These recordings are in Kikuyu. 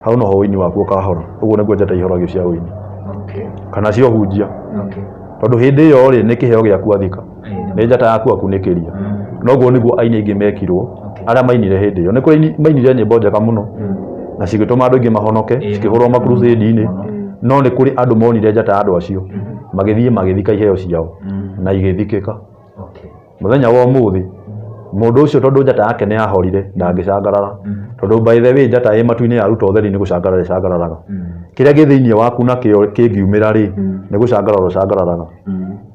Hau noho ũini waku ũkahora. Ũguo nĩguo njata ihoragio cia ũini. Kana cia ũhunjia. Tondũ hĩndĩ ĩyo rĩ, nĩ kĩheo gĩaku athika. Nĩ njata yaku akunĩkĩria. Noguo nĩguo aini aingĩ mekirwo, arĩa mainire hĩndĩ ĩyo. Nĩ kũrĩ mainire nyĩmbo njega mũno, na cigĩtũma andũ aingĩ mahonoke, cikĩhũrwo ma crusade-inĩ. No nĩ kũrĩ andũ monire njata ya andũ acio, magĩthiĩ magĩthika iheo ciao, na igĩthikĩka. Mũthenya wa ũmũthĩ, mũndũ ũcio tondũ njata yake nĩ yahorire, ndangĩcangarara. Tondũ by the way njata ĩ matu-inĩ yaruta ũtheri nĩ gũcangarara ĩcangararaga. Kĩrĩa gĩ thĩinĩ waku nakĩo kĩngiumĩra rĩ, nĩ gũcangarara ũcangararaga.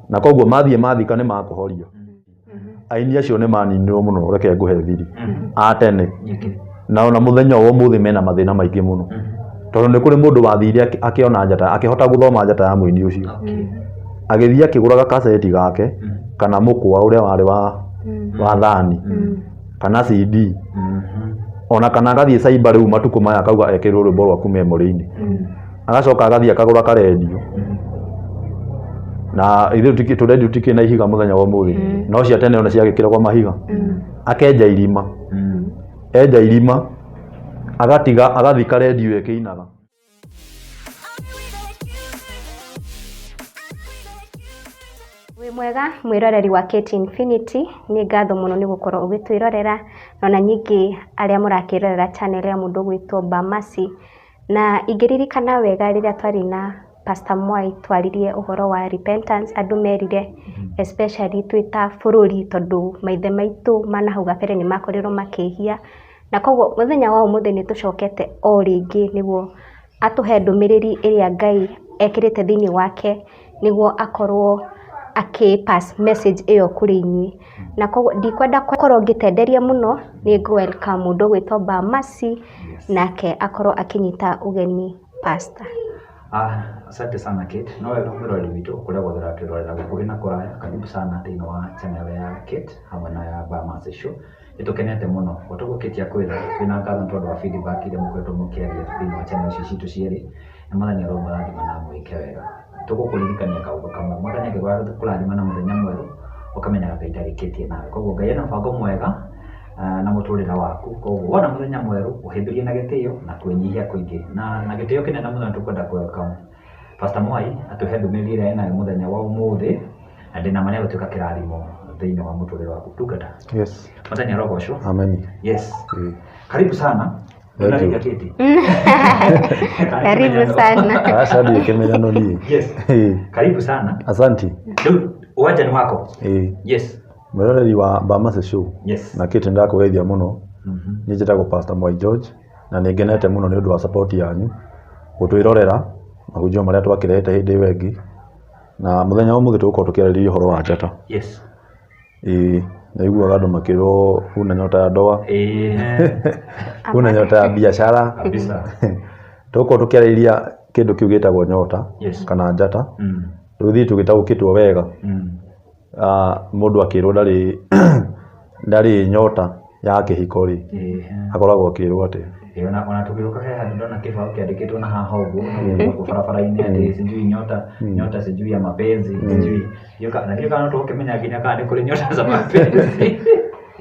Na koguo mathiĩ mathika nĩ makũhoria. Aini acio nĩ maninirwo mũno reke ngũhe thiri, a tene. Na ona mũthenya wa ũmũthĩ mena mathĩna maingĩ mũno. Tondũ nĩ kũrĩ mũndũ wathire akĩona njata, akĩhota gũthoma njata ya mũini ũcio. Agĩthiĩ akĩgũra gakaceti gake kana mũkwa ũrĩa warĩ wa thani kana CD ona kana agathiĩ cyber rĩu matukũ maya akauga ekĩrwo rwĩmbo rwaku memory-inĩ. Agacoka agathiĩ akagũra karendio na ithuĩ tũrendio tũtikĩrĩ na ihiga mũthenya wa ũmũthĩ no cia tene ona ciagĩkĩragwo mahiga. Akenja irima, enja irima agatiga agathika rendio ĩkĩinaga. Wĩ mwega mwĩroreri wa KT Infinity, nĩ ngatho mũno nĩ gũkorwo ũgĩtwĩrorera, na ona ningĩ arĩa mũrakĩrorera channel ya mũndũ ũgwĩtwo Bamasi. Na ingĩririkana wega rĩrĩa twarĩ na Pastor Mwai twaririe ũhoro wa repentance, andũ merire especially twĩ ta bũrũri tondũ maithe maitũ ma nahau gabere nĩ makorirwo makĩhia. Na koguo mũthenya wa ũmũthĩ nĩ tũcokete o rĩngĩ nĩguo atũhe ndũmĩrĩri ĩrĩa Ngai ekĩrĩte thĩinĩ wake nĩguo akorwo akĩ pass message ĩyo kũrĩ inyuĩ. Na koguo ndikwenda gũkorwo ngĩtenderia mũno, nĩ ngũ welcome mũndũ ũgwĩtwo Bamasi nake akorwo akĩnyita ũgeni pastor. Ah, asante sana Kate. No wega mwĩroreri witũ kũrĩa guothe ũratwĩrorera gũkuhĩ na kũraya, karibu sana thĩinĩ wa channel ya Kate hamwe na ya Bamasi Show. Nĩ tũkenete mũno o ta ũguo Kate akwĩra, twĩna ngatho nĩ tondũ wa feedback iria mũkoretwo mũkĩaria thĩinĩ wa channel ici citũ cierĩ, na Mwathani aromũrathima na amwĩke wega. Tũgũkũririkania kaũndũ kamwe, Mwathani angĩkũrathima na mũthenya mwerũ, ũkamenyaga Ngai ndarĩkĩtie nawe. Koguo Ngai ena mũbango mwega na mũtũrĩre waku, koguo wona mũthenya mwerũ, ũhĩmbĩrie na gĩtĩo na kwĩnyihia kũingĩ. Na gĩtĩo kĩnene mũno nĩ tũkwenda kũ welcome Pastor Mwai atũhe ndũmĩrĩri ĩrĩa enayo mũthenya wa ũmũthĩ, na ndĩna ma nĩegũtuĩka kĩrathimo thĩinĩ wa mũtũrĩre waku. Ndungata. Yes. Mwathani arogocwo. Amen. Yes. Karibu sana. Thank you. Unarĩkia kĩti. Karibu sana. Aca ndiĩ kĩmenyano niĩ. Yes. Karibu sana. Asanti. Rĩu uwanja nĩ wako. Ĩĩ. Yes. Mwĩroreri wa Bamasi Show. Yes. Na Kate ndakũgeithia mũno. Niĩ njĩtagwo Pastor Mwai George na nĩ ngenete mũno nĩ ũndũ wa support yanyu gũtwĩrorera mahunjio marĩa twakĩrehete hĩndĩ ĩyo ĩngĩ. Na mũthenya wa ũmũthĩ tũgũkorwo tũkĩarĩrĩria ũhoro wa njata. Yes. Ĩĩ nĩiguaga andũ makĩrwo una nyota ya ndoa, Ĩĩ. una nyota ya biashara. Kabisa. Tũgũkorwo tũkĩarĩrĩria kĩndũ kĩu gĩtagwo nyota Yes. kana njata. Rĩu ithuĩ tũgĩtaũkĩtwo wega mũndũ akĩrwo ndarĩ ndarĩ nyota ya kĩhiko rĩ, akoragwo akĩrwo atĩa? Ĩĩ ona tũgĩũka he handũ ndona kĩbaũ kĩandĩkĩtwo na haha ũguo gũkũ barabara-inĩ atĩ sijui nyota nyota sijui ya mapenzi sijui na ndiũĩ kana no tũgũkĩmenya nginya kana nĩ kũrĩ nyota za mapenzi.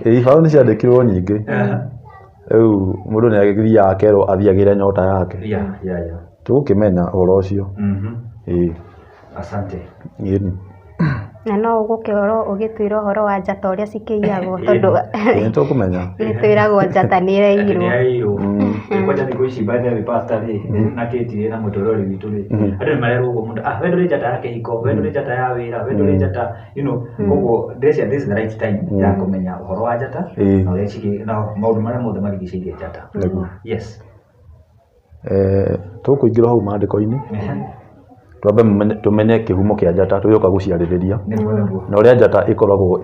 Ĩĩ ibaũ nĩ ciandĩkirwo nyingĩ. Rĩu mũndũ nĩ agĩthiaga akerwo athiĩ agĩre nyota yake. Yeah. Tũgũkĩmenya ũhoro ũcio. Ĩĩ. Asante. Ĩni. Na no ũgũkorwo ũgĩtwĩra ũhoro wa njata ũrĩa cikĩiyagwo tondũ Ĩĩ nĩ tũkũmenya. nĩ twĩragwo njata nĩ ĩraiyirwo. Nĩ ĩraiyirwo. Kwanja thikũ ici by the way pastor rĩ na Kate rĩ na mũtũrĩre witũ rĩ andũ nĩ marerwo ũguo mũndũ ah we ndũrĩ njata ya kĩhiko, we ndũrĩ njata ya wĩra, we ndũrĩ njata koguo ndĩreciria this is the right time ya kũmenya ũhoro wa njata na ũrĩa na maũndũ marĩa mothe marigicĩirie njata. Nĩguo. Yes. Tũkũingĩra hau maandĩko-inĩ twambe tũmenye kĩhumo kĩa njata tũgĩũka gũciarĩrĩria na ũrĩa njata ĩkoragwo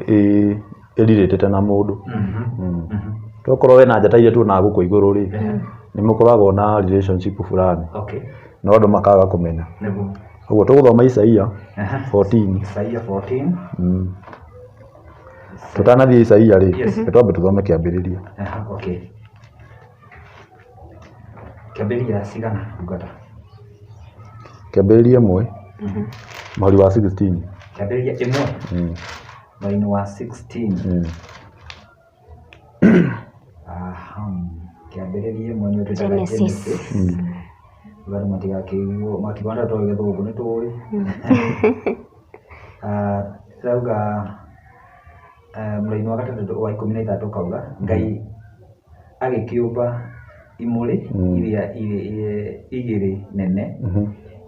ĩrirĩtĩte na mũndũ. Tokorwo wĩna njata iria tuonaga gũkũ igũrũ rĩ, nĩ mũkoragwo na relationship fulani no andũ makaga kũmenya. Ũguo tũgũthoma Isaia 14. Isaia 14. Tũtanathiĩ Isaia rĩ, nĩ twambe tũthome kĩambĩrĩria. Okay. Kĩambĩrĩria cigana ndungata? Kĩambĩrĩria ĩmwe mũhari wa 16. Kĩambĩrĩria ĩmwe mũhari-inĩ wa 16. Aha. Kĩambĩrĩria ĩmwe nĩ twĩtaga Genesis. Genesis. Andũ matigakĩiguo makiuga nĩ tũĩ gĩthũngũ nĩ tũĩ. Ah, ĩrauga mũraini wa gatandatũ wa 16 ũkauga Ngai agĩkĩũmba imũrĩ iria igĩrĩ nene,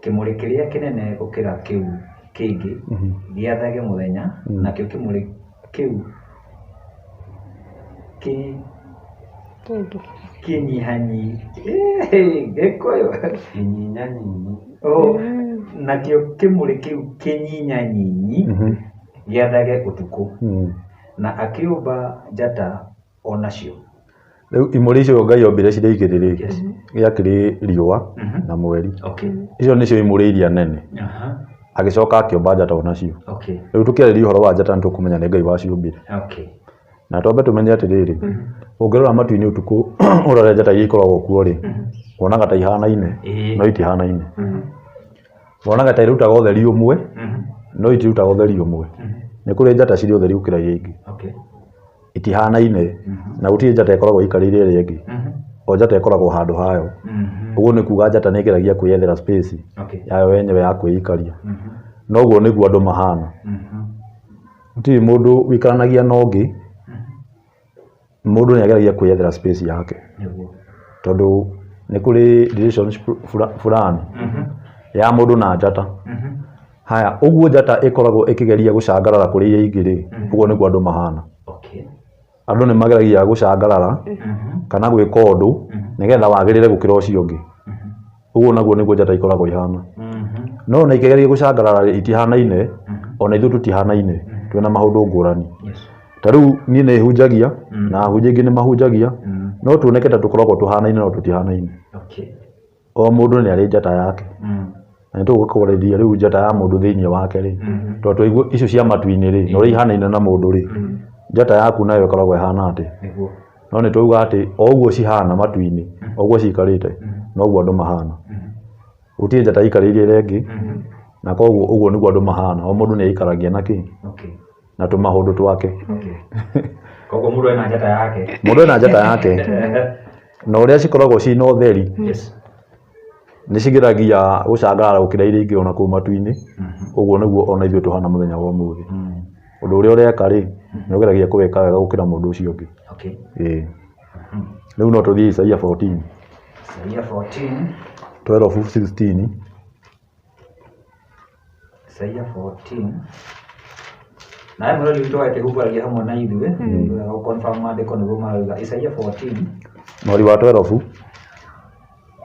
kĩmũrĩ kĩrĩa kĩnene gũkĩra kĩu kĩngĩ gĩathage mũthenya, nakĩo kĩmũrĩ kĩu kĩ Kĩngĩ. kĩnyihanyi gĩkũyũ Kĩnyinyanyinyi. Oh, nakĩo kĩmũrĩ kĩu kĩnyinyanyinyi gĩathage ũtukũ, na akĩũmba njata o nacio. Rĩu imũrĩ icio Ngai ombire cirĩ igĩrĩ rĩ, gĩakĩrĩ riũa na mweri. Okay. Icio nĩcio imũrĩ iria nene. Aha. Agĩcoka akĩũmba njata onacio. Okay. Rĩu tũkĩarĩria ũhoro wa njata nĩ tũkũmenya nĩ Ngai waciũmbire. Okay. Na twambe tũmenye atĩrĩrĩ, ũngĩrora matu-inĩ ũtukũ ũrore njata iria ikoragwo kuo rĩ, wonaga ta ihanaine, no itihanaine. Wonaga ta irutaga ũtheri ũmwe, no itirutaga ũtheri ũmwe. Nĩ kũrĩ njata cirĩ ũtheri gũkĩra iria ingĩ. Okay. Itihanaine, na gũtirĩ njata ĩkoragwo ĩikarĩire ĩrĩa ĩngĩ. O njata ĩkoragwo handũ hayo. Ũguo nĩ kuga njata nĩ ĩgeragia kwĩyethera space Okay. yayo yenyewe ya kwĩikaria. Na ũguo nĩguo andũ mahana. Gũtirĩ mũndũ wĩikaranagia na ũngĩ, mũndũ nĩ ageragia kwĩyethera space yake. Nĩguo. Tondũ nĩ kũrĩ relationship fulani ya mũndũ na njata. Haya, ũguo njata ĩkoragwo ĩkĩgeria gũcangarara kũrĩ iria ingĩ rĩ, ũguo nĩguo andũ mahana. Okay. Andũ nĩ mageragia gũcangarara kana gwĩka ũndũ nĩgetha wagĩrĩre gũkĩra ũcio ũngĩ. Ũguo naguo nĩguo njata ikoragwo ihana. No ona ikĩgeria gũcangarara rĩ, itihanaine, ona ithuĩ tũtihanaine, twĩna maũndũ ngũrani. Yes. Ta rĩu niĩ nĩ hunjagia na ahunjia aingĩ nĩ mahunjagia, no tuoneke ta tũkoragwo tũhanaine no tũtihanaine. Okay. O mũndũ nĩ arĩ njata yake. Na nĩ tũgũkwarĩria rĩu njata ya mũndũ thĩinĩ wake rĩ, tondũ twaigua icio cia matu-inĩ rĩ, na ũrĩa ihanaine na mũndũ rĩ, njata yaku nayo ĩkoragwo ĩhana atĩa? Nĩguo. No nĩ twauga atĩ o ũguo cihana matu-inĩ, o ũguo cikarĩte, noguo andũ mahana. Gũtirĩ njata ĩikarĩire ĩrĩa ĩngĩ, na koguo ũguo nĩguo andũ mahana. O mũndũ nĩ aikaragia na kĩ? Okay. Na tũmaũndũ twake. Okay. Koguo mũndũ ena njata yake. Mũndũ ena njata yake. Na ũrĩa cikoragwo ciĩna ũtheri, Yes. nĩ cigeragia gũcangarara gũkĩra iria ingĩ ona kũu matu-inĩ. Ũguo nĩguo ona ithuĩ tũhana mũthenya wa ũmũthĩ. Ũndũ ũrĩa ũreka rĩ, nĩ ũgeragia kũwĩka wega gũkĩra mũndũ ũcio ũngĩ. Okay. Ĩĩ. Rĩu no tũthiĩ Isaia 14. Isaia 14. 12 16. Isaia 14. Nawe mũrori witũ wagĩkĩhumbũragia hamwe na ithuĩ wega gũ confirm maandĩko nĩguo marauga Isaia 14. Mweri wa 12.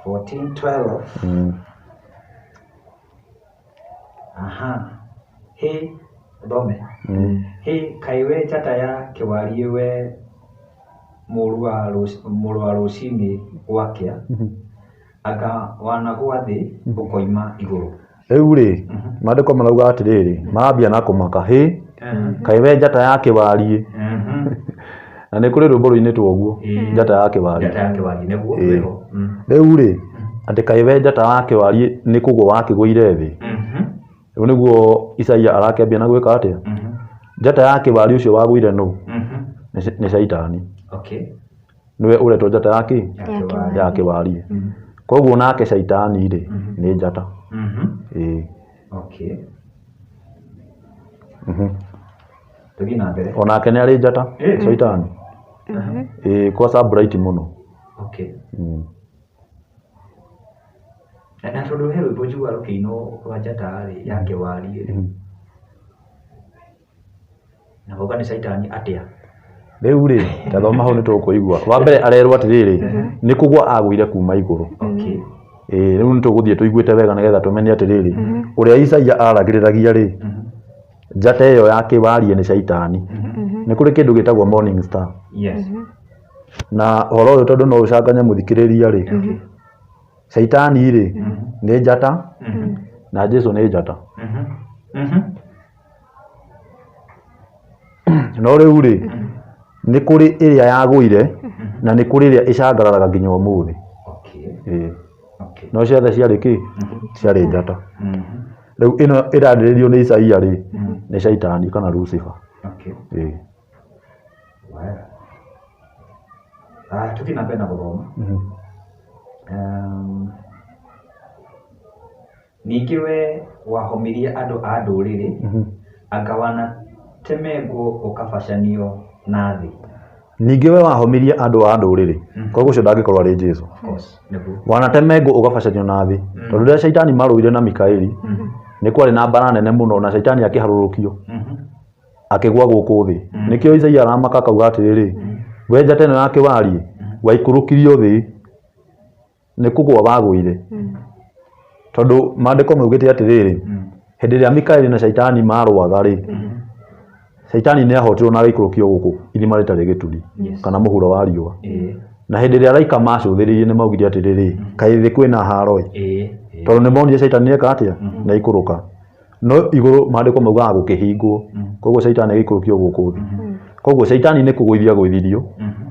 14 12. Aha. Hĩ, thome. Hĩ, kaĩ we njata ya kĩwariĩ we mũrũ wa rũcinĩ gwakĩa, anga wanagwa thĩ ũkoima igũrũ. Rĩu rĩ, maandĩko marauga atĩrĩrĩ, marambia na kũmaka, hĩ, kaĩ we njata ya kĩwariĩ. Na nĩ kũrĩ rwĩmbo rũinĩtwo ũguo, njata ya kĩwariĩ. Njata ya kĩwariĩ nĩguo wĩho. Rĩu rĩ, atĩ kaĩ we njata ya kĩwariĩ nĩ kũgwa wakĩgũire thĩ. Rĩu nĩguo Isaia arakĩambia na gwĩka atĩa? Njata ya kĩwariĩ ũcio wagũire nũ? Nĩ Caitani. Okay. Nĩwe ũretwo njata ya kĩ? Ya kĩwariĩ. Ya kĩwariĩ. Koguo nake Caitani rĩ, nĩ njata. Ĩĩ. Okay. Tũthiĩ na mbere. Onake nĩ arĩ njata, Caitani. Ĩĩ, kwanza bright mũno. Okay. Na tondũ he rwĩmbo njiguaga rũkĩinwo rwa njata rĩ, ya kĩwariĩ rĩ. Na gauga nĩ Caitani atĩa? Rĩu rĩ, ta thoma hau nĩ tũkũigua. Wa mbere arerwo atĩrĩrĩ, nĩ kũgwa agũire kuma igũrũ. Okay. Ĩĩ, rĩu nĩ tũgũthiĩ tũiguĩte wega nĩgetha tũmenye atĩrĩrĩ, ũrĩa Isaia aragĩrĩragia rĩ, njata ĩyo ya kĩwariĩ nĩ Caitani. Nĩ kũrĩ kĩndũ gĩtagwo morning star. Yes. Na ũhoro ũyũ tondũ no ũcanganye mũthikĩrĩria rĩ, Caitani rĩ, nĩ njata na Jesu nĩ njata. No rĩu rĩ, nĩ kũrĩ ĩrĩa yagũire na nĩ kũrĩ ĩrĩa ĩcangararaga nginya ũmũthĩ. Okay. Ĩĩ. Okay. No ciothe ciarĩ kĩ? Ciarĩ njata. Rĩu ĩno ĩrarĩrĩrio nĩ Isaia rĩ, nĩ Caitani kana Lucifer. Okay. Ĩĩ. Well. Ah, tũthiĩ na mbere na gũthoma. Ningĩ we wahomirie andũ a ndũrĩrĩ, anga wanatemengwo ũkabacanio na thĩ. Ningĩ we wahomirie andũ a ndũrĩrĩ, koguo ũcio ndangĩkorwo arĩ Jesu. Of course, nĩguo. Wanatemengwo ũgabacanio na thĩ, tondũ rĩrĩa caitani marũire na Mikaeli, nĩ kwarĩ na mbara nene mũno na caitani akĩharũrũkio akĩgwa gũkũ thĩ. Nĩkĩo Isaia aramaka akauga atĩrĩrĩ, we njata ĩno ya kĩwariĩ waikũrũkirio thĩ, nĩ kũgwa wagũire. Tondũ maandĩko maugĩte atĩrĩrĩ, hĩndĩ ĩrĩa Mikaeli na caitani marũaga rĩ, caitani nĩ ahotirwo na agĩikũrũkio gũkũ irima rĩtarĩ gĩturi, kana mũhuro wa riũa. Na hĩndĩ ĩrĩa araika macũthĩrĩirie nĩ maugire atĩrĩrĩ, kaĩ thĩ kwĩna haro ĩ, tondũ nĩ monire caitani nĩ eka atĩa, nĩ aikũrũka. No igũrũ maandĩko maugaga gũkĩhingwo, koguo caitani agĩikũrũkio gũkũ thĩ. Koguo caitani nĩ kũgũithia agũithirio,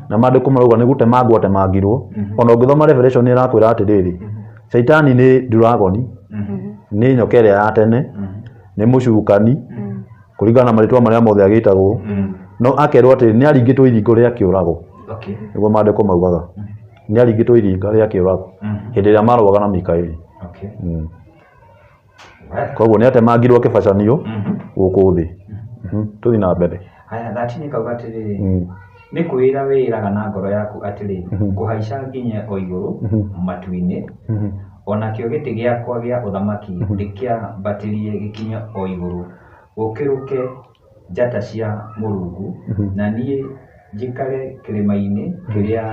na maandĩko marauga nĩ gũtemangwo atemangirwo. Ona ũngĩthoma Revelation nĩ ĩrakwĩra atĩrĩrĩ, caitani nĩ ndiragoni, nĩ nyoka ĩrĩa ya tene, nĩ mũcukani, kũringana na marĩtwa marĩa mothe agĩtagwo, no akerwo atĩ nĩ aringĩtwo iringo rĩa kĩũrago. Nĩguo maandĩko maugaga, nĩ aringĩtwo iringa rĩa kĩũrago hĩndĩ ĩrĩa marũaga na Mikaeli. Koguo nĩ atemangirwo akĩbacanio gũkũ thĩ. Tũthiĩ na mbere. Haya, 13 ĩkauga atĩrĩrĩ, nĩ kwĩĩra wĩĩraga na ngoro yaku atĩrĩ, ngũhaica nginye o igũrũ matu-inĩ, o nakĩo gĩtĩ gĩakwa gĩa ũthamaki ndĩkĩambatĩrie gĩkinye o igũrũ, gũkĩrũke njata cia Mũrungu, na niĩ njikare kĩrĩma-inĩ kĩrĩa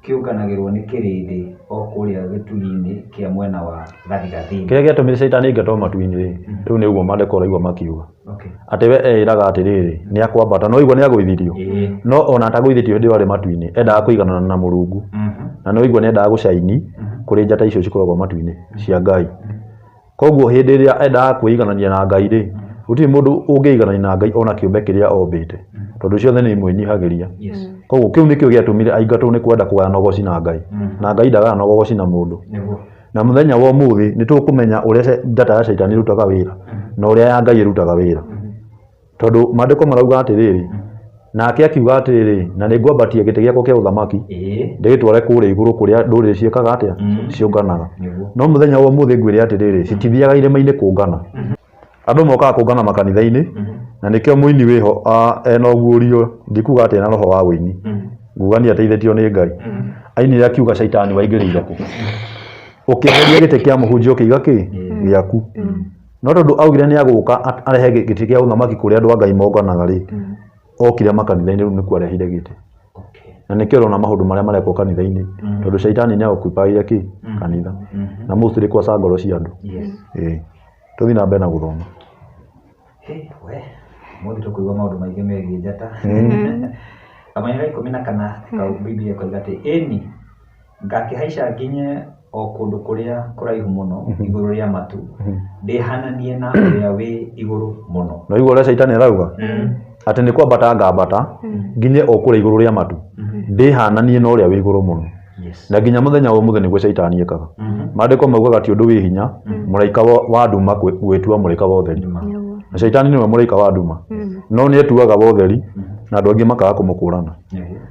kĩũnganagĩrwo nĩ kĩrĩndĩ o kũrĩa gĩturi-inĩ kĩa mwena wa gathigathini. Kĩrĩa gĩatũmire caitani aingatwo matu-inĩ rĩ, rĩu nĩ ũguo maandĩko ũraigua makiuga. Atĩ we eĩraga atĩrĩrĩ, nĩ akwambata, no igua nĩ agũithirio. No ona atagũithĩtio hĩndĩ ĩyo arĩ matu-inĩ, endaga kũiganana na Mũrungu. Na nĩ waigua nĩ endaga gũcaini kũrĩ njata icio cikoragwo matu-inĩ cia Ngai. Koguo hĩndĩ ĩrĩa endaga kwĩiganania na Ngai rĩ, gũtirĩ mũndũ ũngĩiganania na Ngai ona kĩũmbe kĩrĩa ombĩte, tondũ ciothe nĩ imwĩnyihagĩria. Koguo kĩu nĩkĩo gĩatũmire aingatwo nĩ kwenda kũgayana ũgoci na Ngai. Na Ngai ndagayanaga ũgoci na mũndũ. Na mũthenya wa ũmũthĩ nĩ tũkũmenya ũrĩa njata ya caitani ĩrutaga wĩra na ũrĩa ya Ngai ĩrutaga wĩra. Tondũ maandĩko marauga atĩrĩrĩ, nake akiuga atĩrĩrĩ, na nĩ ngwambatia gĩtĩ gĩakwa kĩa ũthamaki ndĩgĩtware kũrĩa igũrũ kũrĩa ndũrĩrĩ ciĩkaga atĩa, ciũnganaga. No mũthenya wa ũmũthĩ ngwĩre atĩrĩrĩ, citithiaga irĩma-inĩ kũngana. Andũ mokaga kũngana makanitha-inĩ, na nĩkĩo mũini wĩho ena ũguũrio, ndikuga atĩ ena roho wa ũini, nguga nĩ ateithĩtio nĩ Ngai. Ainire akiuga caitani waingĩrĩire kũ? Ũkĩeheria gĩtĩ kĩa mũhunjia ũkĩiga kĩ? Gĩaku. No tondũ augire nĩ agũka arehe gĩtĩ kĩa ũthamaki kũrĩa andũ a Ngai monganaga rĩ, okire makanitha-inĩ rĩu nĩkuo arehire gĩtĩ. Na nĩkĩo ũrona maũndũ marĩa marekwo kanitha-inĩ, tondũ caitani nĩ occupy kĩ? Kanitha. Na mostly kwaca ngoro cia andũ. Ĩĩ. Tũthiĩ na mbere na gũthoma. Hĩ, we, ũmũthĩ tũkũigua maũndũ maingĩ megiĩ njata. Kamũnyanya ga 14 kau Bibilia ĩkoiga atĩ ĩni Ngakĩhaica nginye o kũndũ kũrĩa kũraihu mũno igũrũ rĩa matu, ndĩhananie na Ũrĩa wĩ Igũrũ Mũno. Na ũigua ũrĩa Shaitani arauga? Atĩ nĩ kwambata ngambata nginye o kũrĩa igũrũ rĩa matu, ndĩhananie na Ũrĩa wĩ Igũrũ Mũno. Na nginya mũthenya wa ũmũthĩ nĩguo Shaitani ekaga. Maandĩko maugaga ti ũndũ wĩ hinya mũraika wa nduma gwĩtua mũraika wa ũtheri. Na Shaitani nĩwe mũraika wa nduma. No nĩ etuaga wa ũtheri na andũ angĩ makaga kũmũkũrana.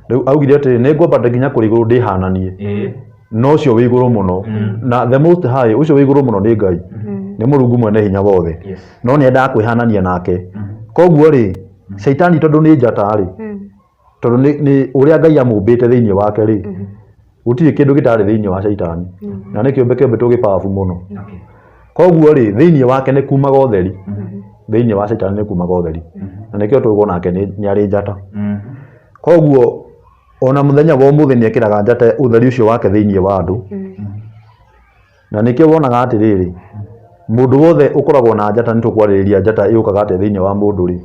Rĩu augire atĩrĩ, nĩ ngwambata nginya kũrĩ igũrũ ndĩhananie na ũcio wĩ igũrũ mũno. Na the most high, ũcio wĩ igũrũ mũno nĩ Ngai, nĩ Mũrungu mwene hinya wothe. No nĩ endaga kwĩhanania nake. Koguo rĩ, Shaitani tondũ nĩ njata rĩ, tondũ nĩ ũrĩa Ngai amũmbĩte thĩinĩ wake rĩ, gũtirĩ kĩndũ gĩtarĩ thĩinĩ wa Shaitani. Na nĩ kĩũmbe kĩũmbĩtwo gĩ powerful mũno. Koguo rĩ, thĩinĩ wake nĩ kumaga ũtheri. Thĩinĩ wa Shaitani nĩ kumaga ũtheri. Na nĩkĩo tũĩ nake nĩ arĩ njata. Koguo ona mũthenya wa ũmũthĩ nĩ ekĩraga njata ũtheri ũcio wake thĩinĩ wa andũ. Na nĩkĩo wonaga atĩrĩrĩ, mũndũ wothe ũkoragwo na njata, nĩ tũkwarĩrĩria njata yũkaga atĩa thĩinĩ wa mũndũ rĩ,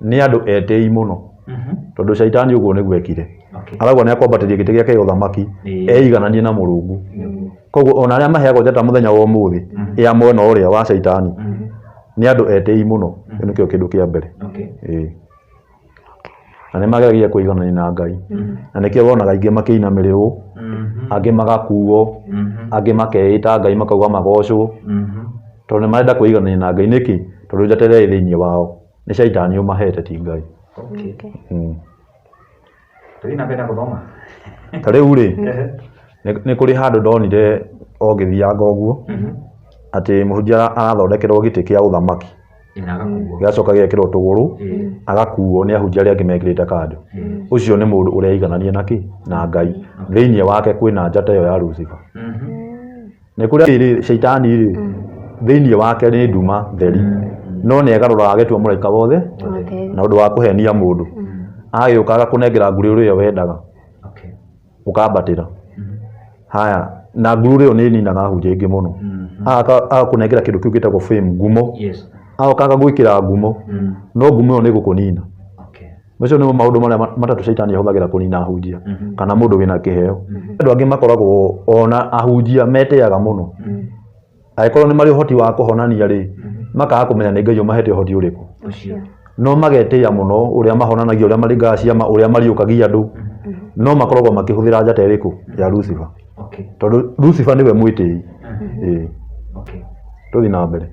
nĩ andũ etĩi mũno. Tondũ Shaitani ũguo nĩguo ekire. Arauga nĩ akwambatĩria gĩtĩ gĩake gĩa ũthamaki, eigananie na Mũrungu. Koguo ona arĩa maheagwo njata mũthenya wa ũmũthĩ ya mwena ũrĩa wa Shaitani, nĩ andũ etĩi mũno. Kĩu nĩkĩo kĩndũ kĩa mbere. Ĩĩ. Na nĩ mageragia kũiganania na Ngai. Na nĩkĩo wonaga aingĩ makĩinamĩrĩrwo, angĩ magakuo, angĩ makeĩta Ngai makauga magocwo, tondũ nĩ marenda kwĩiganania na Ngai. Nĩkĩ? Tondũ njata ĩrĩa ĩ thĩinĩ wao nĩ caitani ũmahete ti Ngai. Tũthiĩ na mbere na gũthoma. Ta rĩu rĩ, nĩ kũrĩ handũ ndonire o ngĩthianga ũguo, atĩ mũhunjia arathondekerwo gĩtĩ kĩa ũthamaki. Na agakuo. Gĩgacoka gĩgekĩrwo tũgũrũ, agakuo nĩ ahunjia arĩa angĩ mekĩrĩte kanjũ. Ũcio nĩ mũndũ ũreiganania na kĩ? Na Ngai. Thĩinĩ wake kwĩna njata ĩyo ya Lucifer. Nĩ kũrĩ rĩ, caitani rĩ, thĩinĩ wake nĩ nduma theri, no nĩ egarũraga agetua mũraika wothe na ũndũ wa kũhenia mũndũ. Agagĩũka agakũnengera ngurĩ ĩrĩa wendaga, ũkambatĩra. Haya, na ngurũ ĩyo nĩ ĩninaga ahunjia aingĩ mũno. Agakũnengera kĩndũ kĩu gĩtagwo fame, ngumo. Agoka agagwĩkĩra ngumo, no ngumo ĩyo nĩ ĩgũkũnina. Macio nĩmo maũndũ marĩa matatũ caitani ahũthagĩra kũnina ahunjia kana mũndũ wĩna kĩheo. Andũ angĩ makoragwo ona ahunjia metĩaga mũno. Angĩkorwo nĩ marĩ ũhoti wa kũhonania rĩ, makaga kũmenya nĩ Ngai ũmahete ũhoti ũrĩkũ. No magetĩa mũno ũrĩa mahonanagia, ũrĩa maringaga ciama, ũrĩa mariũkagia andũ. No makoragwo makĩhũthĩra njata ĩrĩkũ? Ya Lucifer. Tondũ Lucifer nĩwe mwĩtĩi. Ĩĩ. Tũthiĩ na mbere.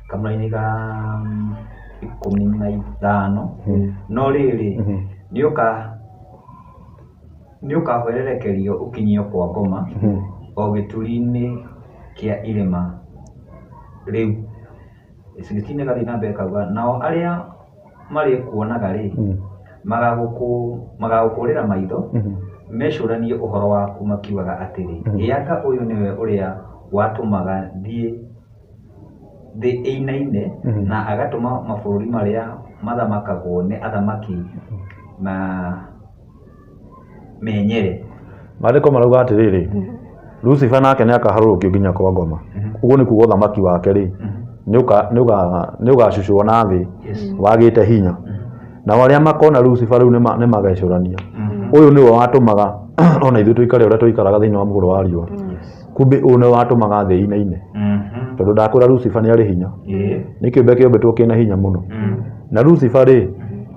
Kamũraini ga 15, no rĩrĩ, nĩũkahwererekerio ũkinyio kwa ngoma, o gĩturi-inĩ kĩa irĩma rĩu. 16 ĩgathiĩ na mbere ĩkauga, nao arĩa marĩkuonaga-rĩ, magagũkũũrĩra maitho, mecũranie ũhoro waku makiugaga atĩrĩ, Ĩ anga ũyũ nĩwe ũrĩa watũmaga thiĩ thĩ ĩinaine na agatũma mabũrũri marĩa mathamakagwo nĩ athamaki menyere. Maandĩko marauga atĩrĩrĩ, Lucifer nake nĩ akaharũrũkio nginya kwa ngoma. Ũguo nĩ kuga ũthamaki wake rĩ, nĩ ũgacucwo na thĩ wagĩte hinya. Nao arĩa makona Lucifer rĩu nĩ magecũrania. Ũyũ nĩwe watũmaga ona ithuĩ tũikare ũrĩa tũikaraga thĩinĩ wa mũhuro wa riũa. Kumbe ũyũ nĩwe watũmaga thĩ ĩinaine. Tondũ ndakwĩra Lucifer nĩ arĩ hinya. Nĩ kĩũmbe kĩũmbĩtwo kĩna hinya mũno. Na Lucifer rĩ,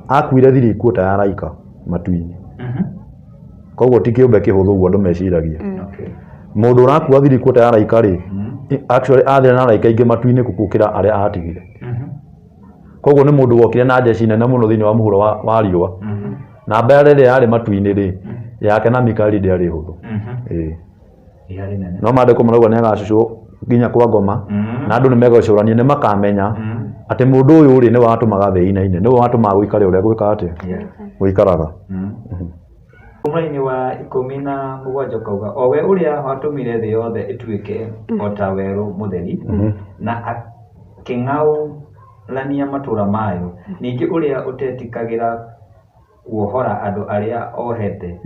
akuire thiri kuota ya araika matu-inĩ. Koguo ti kĩũmbe kĩhũthũ ũguo andũ meciragia. Mũndũ ũrakua thiri kuota ya araika rĩ, actually athire na araika aingĩ matu-inĩ gũkĩra arĩa atigire. Koguo nĩ mũndũ wokire na njeci nene mũno thĩinĩ wa mũhuro wa riũa. Na mbara ĩrĩa yarĩ matu-inĩ rĩ, yake na Mikaeli ndĩarĩ hũthũ. Ĩĩ. Yarĩ nene. No maandĩko marauga nĩ agacucwo nginya kwa ngoma, na andũ nĩ megwĩcũrania, nĩ makamenya atĩ mũndũ ũyũ rĩ nĩwe watũmaga thĩ ĩinaine, nĩwe watũmaga gũikare ũrĩa gwĩka atĩa, gũikaraga. Mũraini wa 17 ũkauga, o we ũrĩa watũmire thĩ yothe ĩtuĩke o ta werũ mũtheri, na akĩng'aũrania matũũra mayo, ningĩ ũrĩa ũtetĩkagĩra kuohora andũ arĩa ohete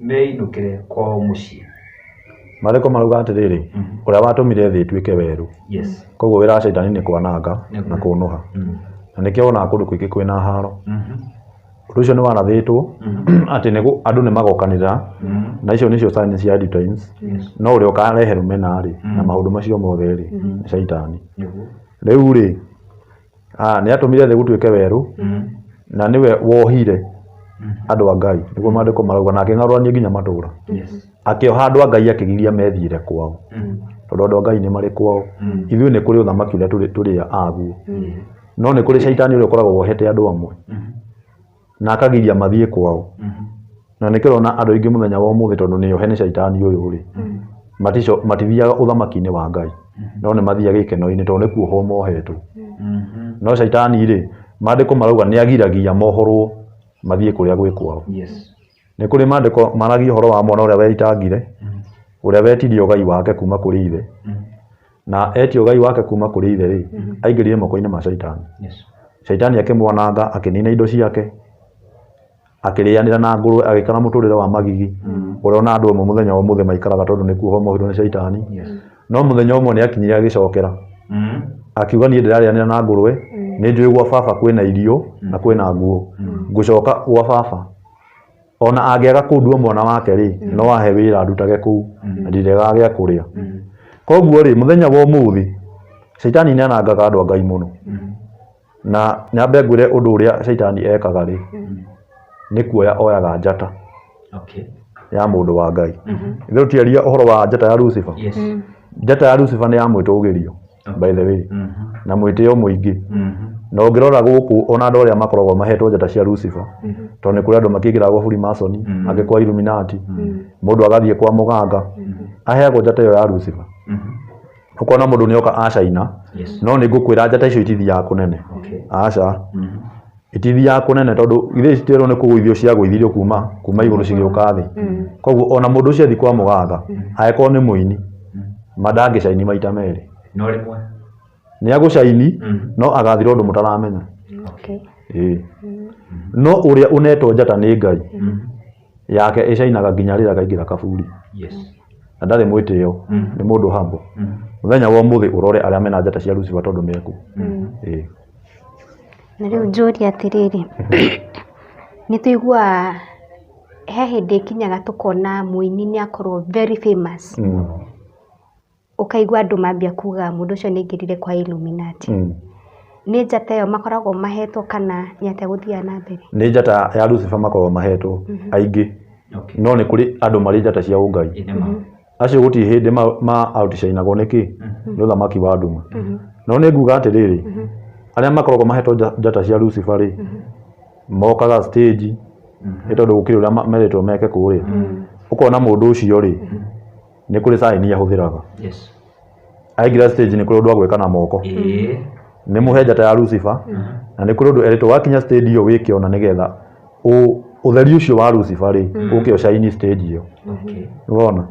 meinũkĩre kwao mũciĩ. Maandĩko marauga atĩrĩrĩ, ũrĩa watũmire thĩ ĩtuĩke werũ. Koguo wĩra wa caitani nĩ kwananga na kũnũha. Na nĩkĩo wonaga kũndũ kũingĩ kwĩna haro. Ũndũ ũcio nĩ warathĩtwo atĩ andũ nĩ magokanĩrĩra, na icio nĩcio signs cia end times. No ũrĩa ũkarehe rũmena rĩ, na maũndũ macio mothe rĩ, nĩ caitani. Rĩu rĩ, nĩ atũmire thĩ gũtuĩke werũ, na nĩwe wohire andũ a Ngai, nĩguo maandĩko marauga, na akĩng'aũrania nginya matũũra. Akĩoha andũ a Ngai akĩgiria methiĩre kwao. Tondũ andũ a Ngai nĩ marĩ kwao. Ithuĩ nĩ kũrĩ ũthamaki ũrĩa tũrĩ aguo. No nĩ kũrĩ caitani ũrĩa ũkoragwo wohete andũ amwe na akagiria mathiĩ kwao. Na nĩkĩo ũrona andũ aingĩ mũthenya wa ũmũthĩ tondũ nĩ ohe nĩ caitani ũyũ rĩ, matithiaga ũthamaki-inĩ wa Ngai, no nĩ mathiaga gĩkeno-inĩ tondũ nĩ kuohwo mohetwo. No caitani rĩ, maandĩko marauga nĩ agiragia mohorwo mathiĩ kũrĩa gwĩ kwao. Nĩ kũrĩ maandĩko maragia ũhoro wa mwana ũrĩa weitangire, ũrĩa wetirie ũgai wake kuma kũrĩ ithe. Na etia ũgai wake kuma kũrĩ ithe rĩ, aingĩrire moko-inĩ ma caitani. Caitani akĩmwananga, akĩnina indo ciake, akĩrĩanĩra na ngũrwe, agĩikara mũtũrĩre wa magigi, ũrĩa ona andũ amwe mũthenya wa ũmũthĩ maikaraga tondũ nĩ kuohwo mohirio nĩ caitani. No mũthenya ũmwe nĩ akinyire agĩcokera. Akiuga niĩ ndĩrarĩanĩra na ngũrwe, nĩ njũĩ gwa baba kwĩna irio na kwĩna nguo. Ngũcoka gwa baba. Ona angĩaga kũndua mwana wake rĩ, no ahe wĩra ndutage kũu, na ndiregaga gĩa kũrĩa. Koguo rĩ, mũthenya wa ũmũthĩ, caitani nĩ anangaga andũ a Ngai mũno. Na nyambe ngwĩre ũndũ ũrĩa caitani ekaga rĩ, nĩ kuoya oyaga njata ya mũndũ wa Ngai. Ithuĩ tũtiaria ũhoro wa njata ya Lucifer. Njata ya Lucifer nĩ ya mwĩtũgĩrio, by the way, na mwĩtĩo mũingĩ. Na ũngĩrora gũkũ ona andũ arĩa makoragwo mahetwo njata cia Lucifer, tondũ nĩ kũrĩ andũ makĩingĩraga gwa Freemason, angĩ kwa Illuminati, mũndũ agathiĩ kwa mũganga, aheagwo njata ĩyo ya Lucifer. Ũkona mũndũ nĩ oka acaina, no nĩ ngũkwĩra njata icio itithiaga kũnene. Aca. Itithiaga kũnene tondũ githĩ citerwo nĩ kũgũithio ciagũithirio kuma igũrũ cigĩũka thĩ. Koguo ona mũndũ ũcio athiĩ kwa mũganga, angĩkorwo nĩ mũini, ma ndangĩcaini maita merĩ. No rĩmwe. Nĩ agũcaini, no agathira ũndũ mũtaramenya. Ĩĩ. No ũrĩa ũnetwo njata nĩ Ngai, yake ĩcainaga nginya rĩrĩa akaingĩra kaburi. Na ndarĩ mwĩtĩo, nĩ mũndũ humble. Mũthenya wa ũmũthĩ ũrore arĩa mena njata cia Lucifer tondũ mekuo. Ĩĩ. Na rĩu njũrie atĩrĩrĩ, nĩ tũiguaga he hĩndĩ ĩkinyaga tũkona mũini nĩ akorwo very famous. Ũkaigua andũ mambia kuga mũndũ ũcio nĩ aingĩrire kwa Illuminati. Nĩ njata ĩyo makoragwo mahetwo kana nĩ atĩa gũthiaga na mbere? Nĩ njata ya Lucifer makoragwo mahetwo aingĩ. No nĩ kũrĩ andũ marĩ njata cia ũngai. Acio gũtirĩ hĩndĩ ma outshinagwo nĩ kĩ? Nĩ ũthamaki wa nduma. No nĩ nguga atĩrĩrĩ, arĩa makoragwo mahetwo njata cia Lucifer rĩ, mokaga stage, nĩ tondũ gũkĩrĩ ũrĩa merĩtwo meke kũrĩa. Ũkona mũndũ ũcio rĩ, nĩ kũrĩ sign ahũthĩraga. Aingĩra stage nĩ kũrĩ ũndũ agwĩka na moko. Nĩ mũhe njata ya Lucifer, na nĩ kũrĩ ũndũ erĩtwo wakinya stage ĩyo wĩke ona nĩgetha ũtheri ũcio wa Lucifer rĩ, ũke ũcaini stage ĩyo. Nĩwona?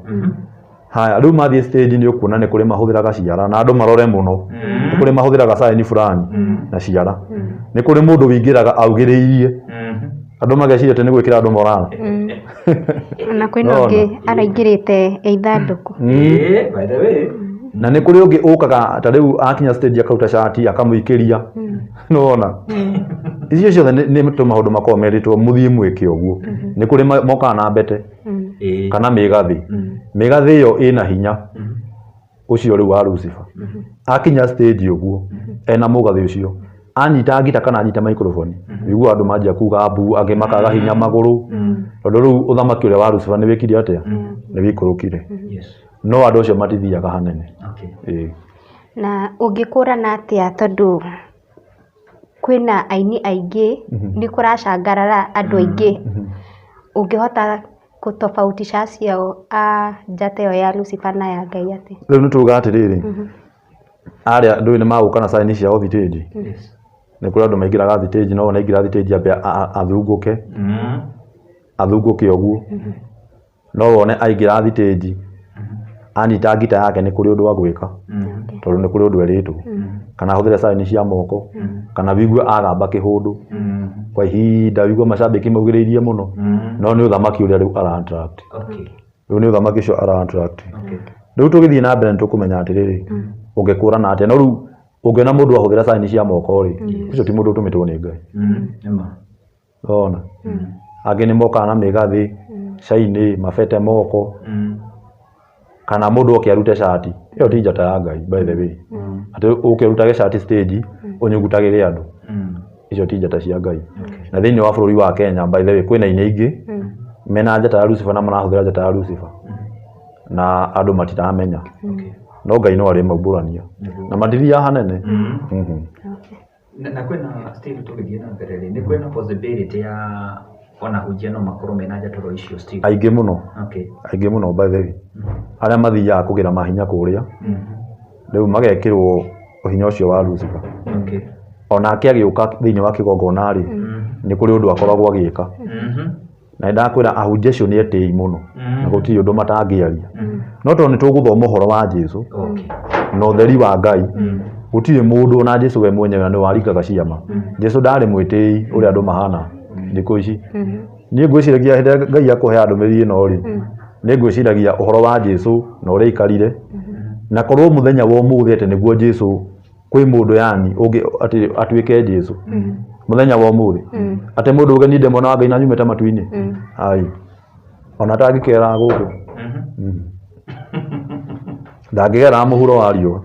Haya, rĩu mathiĩ stage nĩ ũkuona nĩ kũrĩ mahũthĩraga ciara na andũ marore mũno. Nĩ kũrĩ mahũthĩraga sign fulani na ciara. Nĩ kũrĩ mũndũ wĩingĩraga augĩrĩirie. Andũ mageciria atĩ nĩ gwĩkĩra andũ morale. Na kwĩna ũngĩ araingĩrĩte e ithandũkũ. By the way. Na nĩ kũrĩ ũngĩ ũkaga ta rĩu akinya stage akauta cati akamũikĩria. Nĩwona? Icio ciothe nĩ tũmaũndũ makoragwo merĩtwo mũthiĩ mwĩke ũguo. Nĩ kũrĩ mokaga na mbete kana mĩgathĩ. Mĩgathĩ ĩyo ĩna hinya ũcio rĩu wa Lucifer. Akinya stage ũguo ena mũgathĩ ũcio, anyita ngita kana anyita microphone, ũiguaga andũ manjia kuga mbu, angĩ makaga hinya magũrũ. Tondũ rĩu ũthamaki ũrĩa wa Lucifer nĩ wĩkire atĩa? Nĩ wĩikũrũkire. No andũ acio matithiaga hanene. Ĩĩ. Na ũngĩkũrana atĩa tondũ kwĩna aini aingĩ, nĩ kũracangarara andũ aingĩ. Ũngĩhota kũtofautisha acio a njata ĩyo ya Lucifer na ya Ngai atĩa? Rĩu nĩ tuga atĩrĩrĩ, arĩa ndũĩ nĩ magũka na sign ciao thitĩnji. Nĩ kũrĩ andũ maingĩraga thitĩnji, no wona aingĩra thitĩnji ambe athungũke. Athungũke ũguo. No wone aingĩra thitĩnji, anyita ngita yake nĩ kũrĩ ũndũ agwĩka. Tondũ nĩ kũrĩ ũndũ erĩtwo. Kana ahũthĩre sign cia moko, kana wigue agamba kĩhũndũ. Kwa ihinda wigue macambĩki maugĩrĩirie mũno. No nĩ ũthamaki ũrĩa rĩu ara attract. Rĩu nĩ ũthamaki ũcio ara attract. Rĩu tũgĩthiĩ na mbere nĩ tũkũmenya atĩrĩrĩ, ũngĩkũrana atĩa. No rĩu ũngĩona mũndũ ahũthĩra sign cia moko rĩ, ũcio ti mũndũ ũtũmĩtwo nĩ Ngai. Ũrona? Angĩ nĩ mokaga na mĩgathĩ, cainĩ, mabete moko, kana mũndũ oke arute cati. Ĩyo ti njata ya Ngai by the way. Atĩ ũke ũrutage cati stage, ũnyugutagĩre andũ. Icio ti njata cia Ngai. Na thĩinĩ wa bũrũri wa Kenya by the way kwĩna aini aingĩ mena njata ya Lucifer na marahũthĩra njata ya Lucifer. Na andũ matiramenya. No Ngai no arĩ maumbũrania. Na matithiaga hanene. Na kwĩna still tũgĩthiĩ na mbere rĩ, nĩ kwĩna possibility ya ona hunjia no makorwo mena njatũro icio still? Aingĩ mũno. Aingĩ mũno by the way. Arĩa mathiaga kũgĩra mahinya kũrĩa, rĩu magekĩrwo hinya ũcio wa Lucifer. Onake agĩũka thĩinĩ wa kĩgongona rĩ, nĩ kũrĩ ũndũ akoragwo agĩka. Na nĩ ndakwĩra ahunjia acio nĩ etĩi mũno, na gũtirĩ ũndũ matangĩaria. No tondũ nĩ tũgũthoma ũhoro wa Jesu na ũtheri wa Ngai, gũtirĩ mũndũ ona Jesu we mwenyewe nĩ waringaga ciama. Jesu ndarĩ mwĩtĩi ũrĩa andũ mahana thikũ ici. Niĩ ngwĩciragia hĩndĩ ĩrĩa Ngai akũheaga ndũmĩrĩri ĩno rĩ, nĩ ngwĩciragia ũhoro wa Jesu na ũrĩa aikarire, na korwo mũthenya wa ũmũthĩ atĩ nĩguo Jesu kwĩ mũndũ yani ũngĩ atĩ atuĩke Jesu mũthenya wa ũmũthĩ, atĩ mũndũ uge niĩ ndĩ mwana wa Ngai na nyumĩte matu-inĩ, ai ona atangĩkera gũkũ ndangĩgera mũhuro wa riũa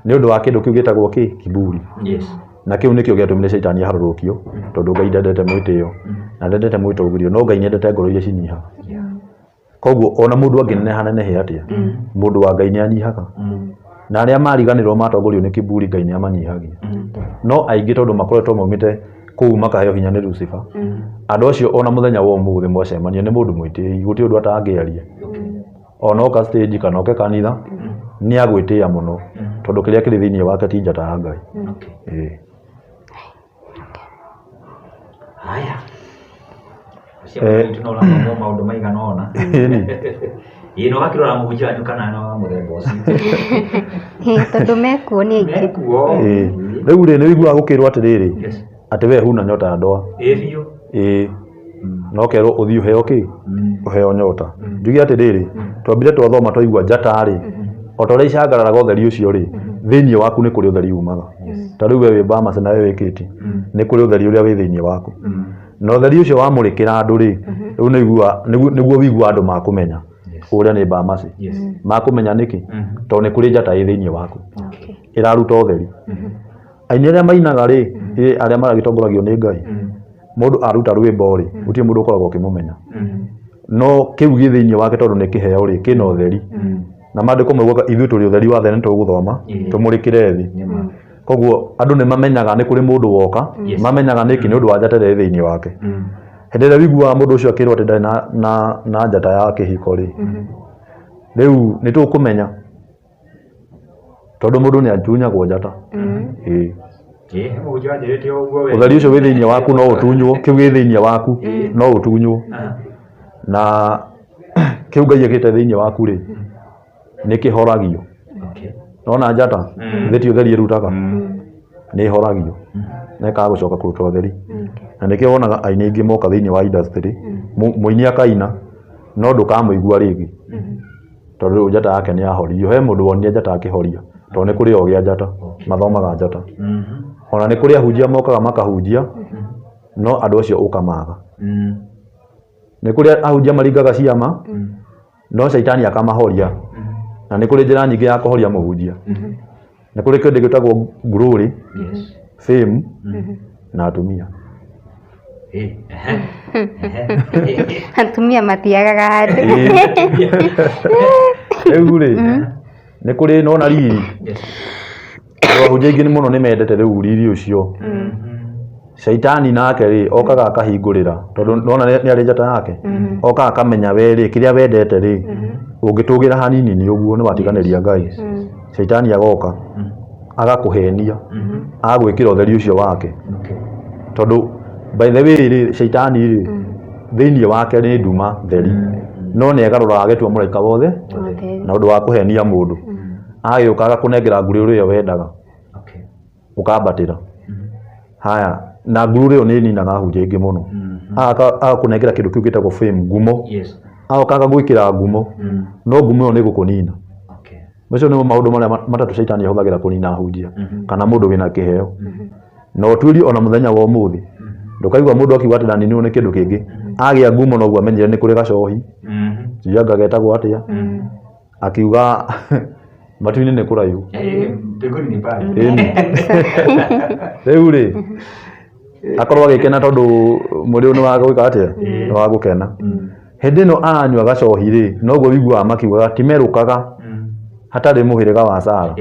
nĩ ũndũ wa kĩndũ kĩu gĩtagwo kĩ kiburi. Na kĩu nĩkĩo gĩatũmire caitani aharũrũkio, tondũ Ngai ndendete mwĩtĩo na ndendete mwĩtũgĩrio, no Ngai nĩendete ngoro iria cinyihaga. Koguo ona mũndũ angĩneneha nenehe atĩa, mũndũ wa Ngai nĩ anyihaga. Na arĩa mariganĩrwo matongorio nĩ kiburi, Ngai nĩ amanyihagia. No aingĩ tondũ makoretwo maumĩte kũu makaheo hinya nĩ Lucifer, andũ acio ona mũthenya wa ũmũthĩ mwacemania nĩ mũndũ mwĩtĩi, gũtirĩ ũndũ atangĩaria. Ona oka stage kana oke kanitha, nĩ agwĩtĩa mũno tondũ kĩrĩa kĩrĩ thĩinĩ wake ti njata ya Ngai. Ĩĩ. Haya. Ũcio no ũrathomwo maũndũ maigana ũna. Ĩni. Ĩĩ no wakĩrora mũhunjia wanyu kana nĩ wa mũthemba ũcio. Tondũ mekuo nĩ aingĩ. Mekuo. Ĩĩ. Rĩu rĩ, nĩ ũiguaga gũkĩrwo atĩrĩrĩ, Yes. atĩ we huna nyota ya ndoa. Ĩĩ biũ. Ĩĩ. Na ũkerwo ũthiĩ ũheo kĩ? Ũheo nyota. Njuge atĩrĩrĩ, twambire twathoma twaigua njata rĩ, o ta ũrĩa icangararaga ũtheri ũcio rĩ, thĩinĩ waku nĩ kũrĩ ũtheri umaga. Ta rĩu we wĩ Bamas na we wĩ Kate, nĩ kũrĩ ũtheri ũrĩa wĩ thĩinĩ waku. Na ũtheri ũcio wamũrĩkĩra andũ rĩ, rĩu nĩguo wĩiguaga andũ makũmenya ũrĩa nĩ Bamas. Makũmenya nĩkĩ? Tondũ nĩ kũrĩ njata ĩ thĩinĩ waku ĩraruta ũtheri. Aini arĩa mainaga rĩ, arĩa maragĩtongoragio nĩ Ngai, mũndũ aruta rwĩmbo rĩ, gũtirĩ mũndũ ũkoragwo ũkĩmũmenya. No kĩu gĩ thĩinĩ wake tondũ nĩ kĩheo rĩ, kĩna ũtheri. Na maandĩko maugaga ithuĩ tũrĩ ũtheri wa thĩ na nĩtũgũthoma, tũmũrĩkĩre thĩ. Koguo andũ nĩ mamenyaga nĩ kũrĩ mũndũ woka, mamenyaga nĩkĩ nĩ ũndũ wa njata ĩrĩa ĩ thĩinĩ wake. Hĩndĩ ĩrĩa ũiguaga mũndũ ũcio akĩrwo atĩ ndarĩ na njata ya kĩhiko rĩ, rĩu nĩ tũkũmenya tondũ mũndũ nĩ atunyagwo njata. Ĩĩ. Ũtheri ũcio wĩ thĩinĩ waku no ũtunywo, kĩu gĩ thĩinĩ waku no ũtunywo. Na kĩu Ngai ekĩte thĩinĩ waku rĩ, nĩ kĩhoragio. Nona njata thĩ ti ũtheri ĩrutaga, nĩ ĩhoragio na ĩkaga gũcoka kũruta ũtheri. Na nĩkĩo wonaga aini aingĩ moka thĩinĩ wa industry, mũini akaina no ndũkamũigua rĩngĩ tondũ rĩu njata yake nĩ yahoririo. He mũndũ wonire njata akĩhoria tondũ nĩ kũrĩ ogĩ a njata, mathomaga njata. Ona nĩ kũrĩ ahunjia mokaga makahunjia no andũ acio ũkamaga. Nĩ kũrĩ ahunjia maringaga ciama no caitani akamahoria. Na nĩ kũrĩ njĩra nyingĩ ya kũhoria mũhunjia. Nĩ kũrĩ kĩndũ gĩtagwo glory, fame na atumia. Atumia matiagaga handũ. Rĩu rĩ, nĩ kũrĩ nona riri. Andũ ahunjia aingĩ mũno nĩ mendete rĩu riri ũcio. Caitani nake rĩ, okaga akahingũrĩra tondũ nona nĩ arĩ njata yake. Okaga akamenya we rĩ, kĩrĩa wendete rĩ, ũngĩtũgĩra hanini nĩ ũguo nĩ watiganĩria Ngai. Caitani agoka agakũhenia, agagwĩkĩra ũtheri ũcio wake. Tondũ by the way rĩ, caitani rĩ, thĩinĩ wake nĩ nduma theri. No nĩ egarũraga agetua mũraika wothe na ũndũ wa kũhenia mũndũ. Agagĩũka agakũnengera ngurĩ ĩrĩa wendaga ũkambatĩra. Haya, na ngurũ ĩyo nĩ ĩninaga ahunjia aingĩ mũno. Agakũnengera kĩndũ kĩu gĩtagwo fame, ngumo. Agoka agagwĩkĩra ngumo, no ngumo ĩyo nĩ ĩgũkũnina. Macio nĩmo maũndũ marĩa matatũ caitani ahũthagĩra kũnina ahunjia kana mũndũ wĩna kĩheo. Na ũtuĩrie ona mũthenya wa ũmũthĩ, ndũkaigua mũndũ akiuga atĩ ndaninirwo nĩ kĩndũ kĩngĩ. Agĩa ngumo noguo amenyire nĩ kũrĩ gacohi, sijui anga getagwo atĩa, akiuga matu-inĩ nĩ kũraihu. Ĩni. Rĩu rĩ, akorwo agĩkena tondũ mwĩrĩ ũyũ nĩ wa gwĩka atĩa? Nĩ wa gũkena. Hĩndĩ ĩno aranyua gacohi rĩ, noguo ũiguaga makiugaga timerũkaga hatarĩ mũhĩrĩga wa Sara.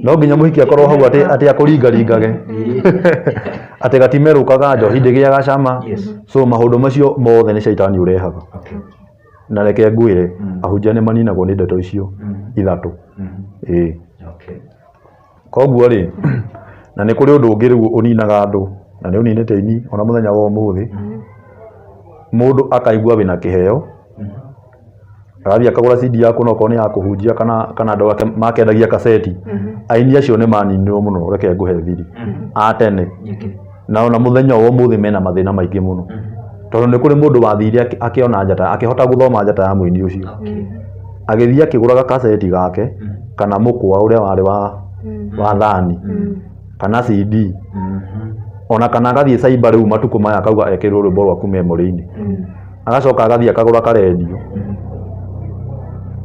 No nginya mũhiki akorwo hau atĩ atĩ akũringaringage atĩ gatimerũkaga njohi ndĩgĩaga cama. So maũndũ macio mothe nĩ caitani ũrehaga. Na reke ngwĩre, ahunjia nĩ maninagwo nĩ ndeto icio ithatũ. Ĩĩ. Koguo rĩ, na nĩ kũrĩ ũndũ ũngĩ rĩu ũninaga andũ, na nĩ ũninĩte aini ona mũthenya wa ũmũthĩ, mũndũ akaigua wĩna kĩheo, agathiĩ akagũra CD yaku onokorwo nĩ ya kũhunjia kana andũ ake makendagia kaseti, aini acio nĩ maninirwo mũno reke ngũhe thiri, a tene. Na ona mũthenya wa ũmũthĩ mena mathĩna maingĩ mũno. Tondũ nĩ kũrĩ mũndũ wathire akĩona njata, akĩhota gũthoma njata ya mũini ũcio. Agĩthiĩ akĩgũra gakaseti gake, kana mũkwa ũrĩa warĩ wa thani, kana CD, ona kana agathiĩ cyber rĩu matukũ maya akauga ekĩrwo rwĩmbo rwaku memory-inĩ. Agacoka agathiĩ akagũra karendio.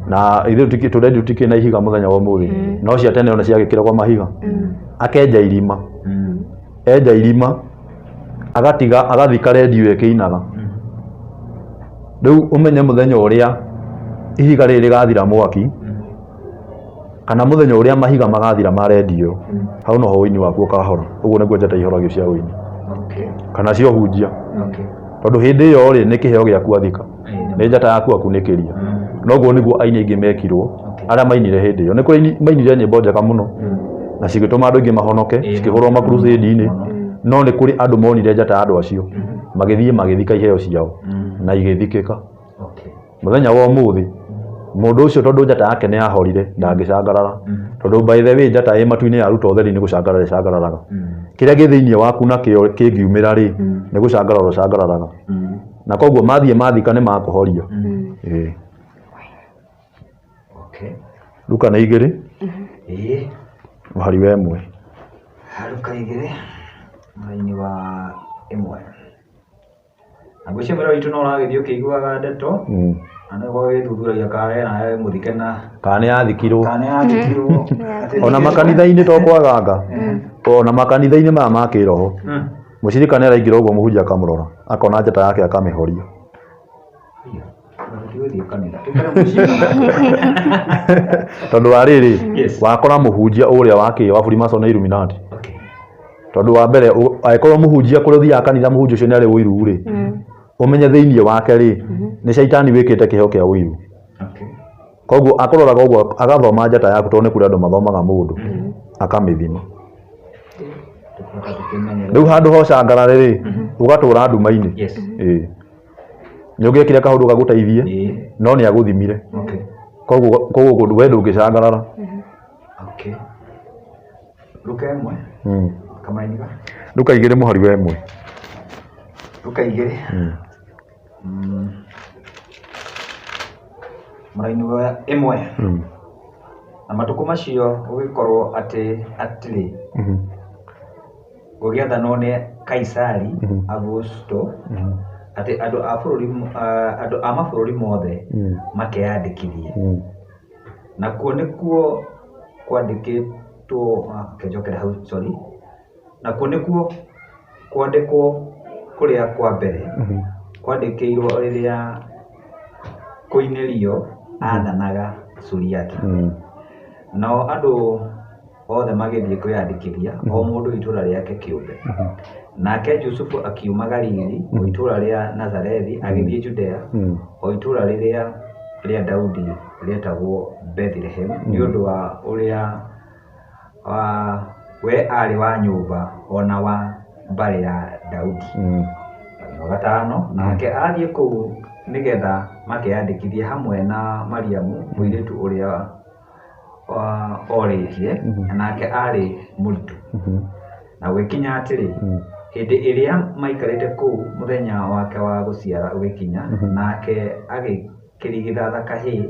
Na ithuĩ tũrendio tũtikĩrĩ na ihiga mũthenya wa ũmũthĩ. No cia tene ona ciagĩkĩragwo mahiga. Akenja irima. Enja irima, agatiga agathika rendio ĩkĩinaga. Rĩu ũmenye mũthenya ũrĩa ihiga rĩrĩ rĩgathira mwaki, Kana mũthenya ũrĩa mahiga magathira ma rendio, hau noho ũini waku ũkahora. Ũguo nĩguo njata ihoragio cia ũini. Kana cia ũhunjia. Tondũ hĩndĩ ĩyo rĩ, nĩ kĩheo gĩaku athika. Nĩ njata yaku akunĩkĩria. Noguo nĩguo aini aingĩ mekirwo, arĩa mainire hĩndĩ ĩyo. Nĩ kũrĩ mainire nyĩmbo njega mũno, na cigĩtũma andũ aingĩ mahonoke, cikĩhũrwo makrusĩndi-inĩ. No nĩ kũrĩ andũ monire njata ya andũ acio, magĩthiĩ magĩthika iheo ciao, na igĩthikĩka. Mũthenya wa ũmũthĩ, mũndũ ũcio tondũ njata yake nĩ yahorire, ndangĩcangarara. Tondũ by the way njata ĩ matu-inĩ yaruta ũtheri nĩ gũcangarara ĩcangararaga. Kĩrĩa gĩ thĩinĩ waku nakĩo kĩngiumĩra rĩ, nĩ gũcangarara ũcangararaga. Na koguo mathiĩ mathika nĩ makũhoria. Ĩĩ. Luka nĩ 2. Mũhari wa 1. Luka 2 mũhari wa 1. Na ngwĩciria mwĩrori witũ no ũragĩthiĩ ũkĩiguaga ndeto na nĩ ũgĩthuthuragia kana we nawe mũthike na kana nĩ yathikirwo. Kana nĩ yathikirwo. Ona makanitha-inĩ to kwaganga, ona makanitha-inĩ maya ma kĩroho, mũcirika nĩ araingĩra ũguo mũhunjia akamũrora, akona njata yake akamĩhoria. Tondũ wa rĩrĩ, wakora mũhunjia ũrĩa wa kĩ wa Freemason na Illuminati. Tondũ wa mbere, angĩkorwo mũhunjia kũrĩa ũthiaga kanitha mũhunjia ũcio nĩ arĩ ũiru rĩ, ũmenye thĩinĩ wake rĩ, nĩ caitani wĩkĩte kĩheo kĩa ũiru. Koguo akũroraga ũguo agathoma njata yaku tondũ nĩ kũrĩ andũ mathomaga mũndũ, akamĩthima. Rĩu handũ ha ũcangarare rĩ, ũgatũra nduma-inĩ. Ĩĩ. Nĩ ũngĩekire kaũndũ gagũteithie, no nĩ agũthimire. Koguo we ndũngĩcangarara. Luka 1. Kamainiga. Luka 2 mũhari wa 1. Luka 2. Mũraini wa 1. Na matukũ macio gũgĩkorwo atĩ atĩrĩ, gũgĩathanwo nĩ Kaisari Augusto atĩ andũ a bũrũri, andũ a mabũrũri mothe makeyandĩkithie. Nakuo nĩkuo kwandĩkĩtwo, njokere hau, sorry. Nakuo nĩkuo kwandĩkwo kũrĩa kwa mbere kwandĩkĩirwo rĩrĩa Koinelio aathanaga Suriata. Nao andũ othe magĩthiĩ kwĩyandĩkithia, o mũndũ itũũra rĩake kĩũmbe. Nake Jusufu akiuma Galili, o itũũra rĩa Nazarethi, agĩthiĩ Judea, o itũũra rĩrĩa rĩa Daudi rĩetagwo Bethilehemu, nĩ ũndũ wa ũrĩa we aarĩ wa nyũmba o na wa mbarĩ ya Daudi. Wa 5, nake athiĩ kũu nĩgetha makeyandĩkithie hamwe na Mariamu mũirĩtu ũrĩa orĩtie, nake aarĩ mũritũ. Na gũgĩkinya atĩrĩ, hĩndĩ ĩrĩa maikarĩte kũu mũthenya wake wa gũciara ũgĩkinya, nake agĩkĩrigithatha kahĩĩ,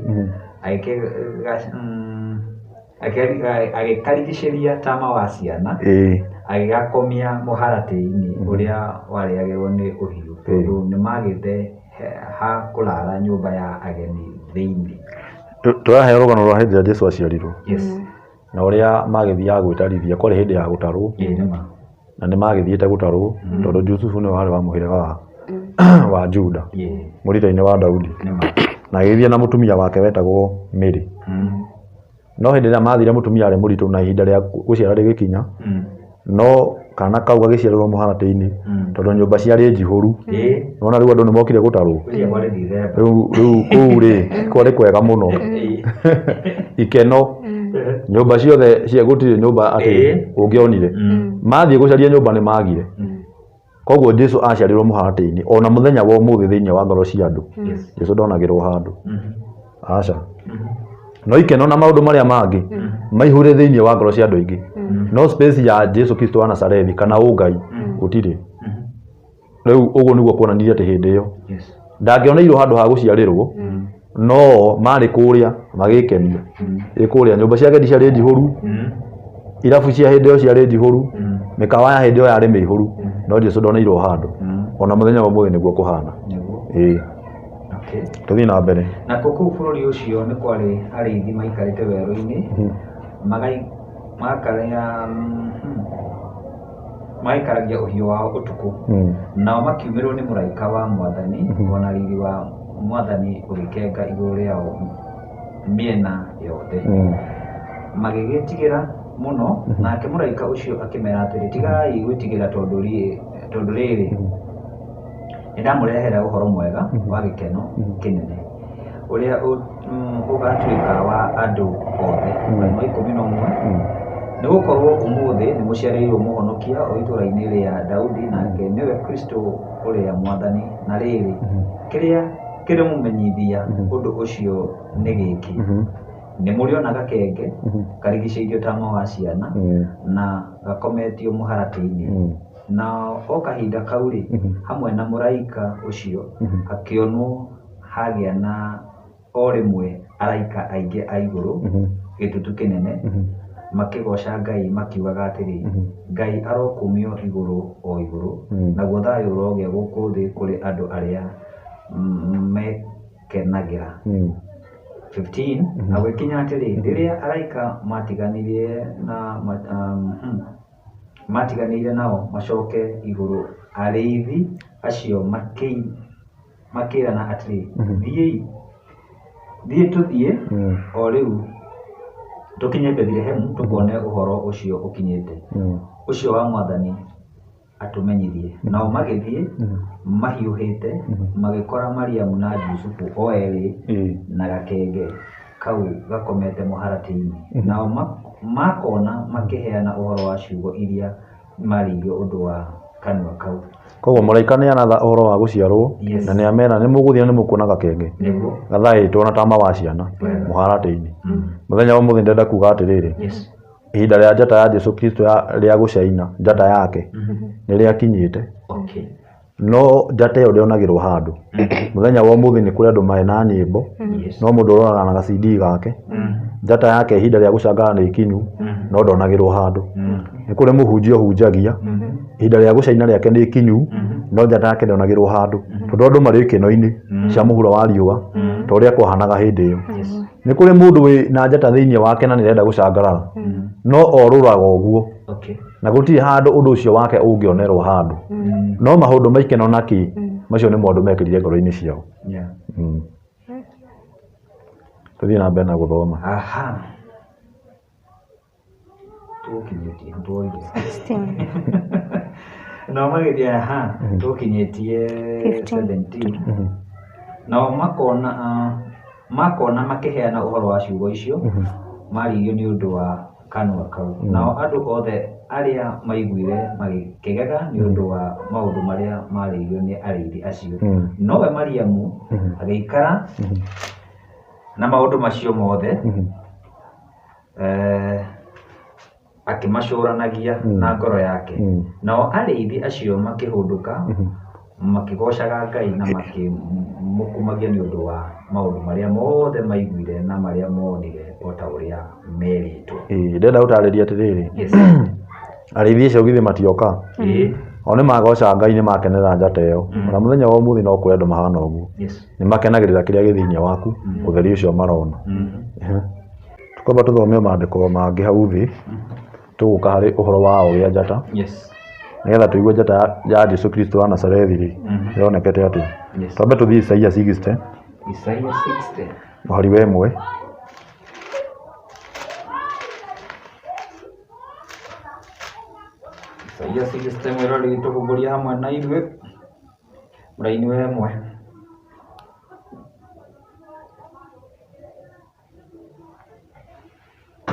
agĩkarigicĩria tama wa ciana, agĩgakomia mũharatĩ-inĩ ũrĩa warĩagĩrwo nĩ ũhiũ, tondũ nĩmagĩte ha kũrara nyũmba ya ageni thĩinĩ. Tũraheo rũgano rwa hĩndĩ ĩrĩa Jesu aciarirwo. Na ũrĩa magĩthiaga gwĩtarithia, kwarĩ hĩndĩ ya gũtarwo, na nĩ magĩthiĩte gũtarwo, tondũ Jusufu nĩwe warĩ wa mũhĩrĩga wa Juda, mũrita-inĩ wa Daudi. Na agĩgĩthiĩ na mũtumia wake wetagwo Mary. No hĩndĩ ĩrĩa mathire mũtumia arĩ mũritũ na ihinda rĩa gũciara rĩgĩkinya, no kana kau gagĩciarĩrwo mũharatĩ-inĩ, tondũ nyũmba ciarĩ njihũru. Nĩwona rĩu andũ nĩ mokire gũtarwo. Rĩu kũu rĩ, kwarĩ kwega mũno. Ikeno. Nyũmba ciothe cia gũtirĩ nyũmba atĩ ũngĩonire. Mathiĩ gũcaria nyũmba nĩ magire. Koguo Jesu aciarirwo mũharatĩ-inĩ, ona mũthenya wa ũmũthĩ thĩinĩ wa ngoro cia andũ. Jesu ndonagĩrwo handũ. Aca. No ikeno na maũndũ marĩa mangĩ maihũire thĩinĩ wa ngoro cia andũ aingĩ. No space ya Jesu Kristo wa Nazarethi kana ũngai gũtirĩ. Rĩu ũguo nĩguo kuonanirie atĩ hĩndĩ ĩyo ndangĩoneirwo handũ ha gũciarĩrwo, no marĩ kũrĩa magĩkenia. Ĩ kũrĩa nyũmba cia ageni ciarĩ njihũru, irabu cia hĩndĩ ĩyo ciarĩ njihũru, mĩkawa ya hĩndĩ ĩyo yarĩ mĩihũru, no Jesu ndoneirwo handũ. Ona mũthenya wa ũmũthĩ nĩguo kũhana. Ĩĩ. Tũthiĩ na mbere. Nakuo kũu bũrũri ũcio nĩ kwarĩ arĩithi maikarĩte werũ-inĩ, magaikaragia ũhiũ wao ũtukũ. Nao makiumĩrwo nĩ mũraika wa Mwathani, o na riri wa Mwathani ũgĩkenga igũrũ rĩao mĩena yothe. Magĩgĩĩtigĩra mũno, nake mũraika ũcio akĩmera atĩrĩ, Tigai gwĩtigĩra, tondũ rĩrĩ, nĩndamũrehera ũhoro mwega wa gĩkeno kĩnene, ũrĩa ũgatuĩka wa andũ othe. Mũraima 11. Nĩ gũkorũo ũmũthĩ nĩmũciarĩirũo Mũhonokia o itũũra-inĩ rĩa Daudi, nake nĩwe Kristo ũrĩa Mwathani. Na rĩrĩ, kĩrĩa kĩrĩmũmenyithia ũndũ ũcio nĩ gĩkĩ, nĩ mũrĩona gakenge karigicĩirio tama wa ciana na gakometio mũharatĩ-inĩ. Na o kahinda kau-rĩ, hamwe na mũraika ũcio hakĩonwo hagĩa na o rĩmwe araika aingĩ a igũrũ, gĩtutu kĩnene, makĩgooca Ngai makiugaga atĩrĩ, Ngai arokumio igũrũ o igũrũ, naguo thayũ ũrogĩa gũkũ thĩ kũrĩ andũ arĩa mekenagĩra. 15 Na gũgĩkinya atĩrĩ, rĩrĩa araika maatiganire nao macoke igũrũ, arĩithi acio makĩĩrana atĩrĩ, Thiĩ tũthiĩ o rĩu tũkinye Bethilehemu tũkone ũhoro ũcio ũkinyĩte, ũcio wa Mwathani atũmenyithie. Nao magĩthiĩ mahiũhĩte, magĩkora Mariamu na Jusufu o erĩ na gakenge kau gakomete mũharatĩ-inĩ. Nao makona makĩheana ũhoro wa ciugo iria maarĩirio ũndũ wa kanua kau. Koguo mũraika nĩ aratha ũhoro wa gũciarwo na nĩ amera nĩ mũgũthiĩ na nĩ mũkuona gakenge gathaĩtwo na tama wa ciana mũharatĩ-inĩ. Mũthenya wa ũmũthĩ ndĩrenda kuga atĩrĩrĩ, ihinda rĩa njata ya Jesu Kristo rĩa gũcaina njata yake nĩ rĩakinyĩte. No njata ĩyo ndĩonagĩrwo handũ. Mũthenya wa ũmũthĩ nĩ kũrĩ andũ marĩ na nyĩmbo, no mũndũ ũroraga na ga CD gake, njata yake ihinda rĩa gũcangara nĩ ikinyu, no ndonagĩrwo handũ. Nĩ kũrĩ mũhunjia ũhunjagia, ihinda rĩa gũcaina rĩake nĩ ikinyu, no njata yake ndonagĩrwo handũ. Tondũ andũ marĩ ikeno-inĩ cia mũhuro wa riũa, ta ũrĩa kwahanaga hĩndĩ ĩyo. Nĩ kũrĩ mũndũ wĩ na njata thĩinĩ wake na nĩ arenda gũcangarara, no orũraga ũguo. Na gũtirĩ handũ ũndũ ũcio wake ũngĩonerwo handũ. No maũndũ ma ikeno na kĩ, macio nĩmo andũ mekĩrire ngoro-inĩ ciao. Tũthiĩ na mbere na gũthoma. Aha. Tũgũkinyĩtie twoire. 16. Nao magĩthiĩ aha tũkinyĩtie 15. 17. Nao makona makona makĩheana ũhoro wa ciugo icio maaririo nĩ ũndũ wa kanua kau. Nao andũ othe arĩa maiguire magĩkĩgega nĩ ũndũ wa maũndũ marĩa maarĩirio nĩ arĩithi acio. Nowe Mariamu agĩikara na maũndũ macio mothe, akĩmacũranagia na ngoro yake. Nao arĩithi acio makĩhũndũka, makĩgoocaga Ngai na makĩmũkumagia nĩ ũndũ wa maũndũ marĩa mothe maiguire na marĩa moonire o ta ũrĩa meerĩtwo. Ĩĩ, ndĩrenda gũtarĩria atĩrĩrĩ, arĩithi acio githĩ matioka? O nĩ magoca Ngai nĩ makenera njata ĩyo. Ona mũthenya wa ũmũthĩ no kũrĩ andũ mahana ũguo. Nĩ makenagĩrĩra kĩrĩa gĩ thĩinĩ waku, ũtheri ũcio marona. Tũkwamba tũthome maandĩko mangĩ hau thĩ, tũgũka harĩ ũhoro wa ũrĩa njata, nĩgetha tũigue njata ya Jesu Kristo wa Nazarethi rĩ, yonekete atĩa. Twambe tũthiĩ Isaia 60, Isaia 60. Mũhari wa 1. Isaia 60 mwĩrori witũ humbũria hamwe na ithuĩ mũraini wa 1.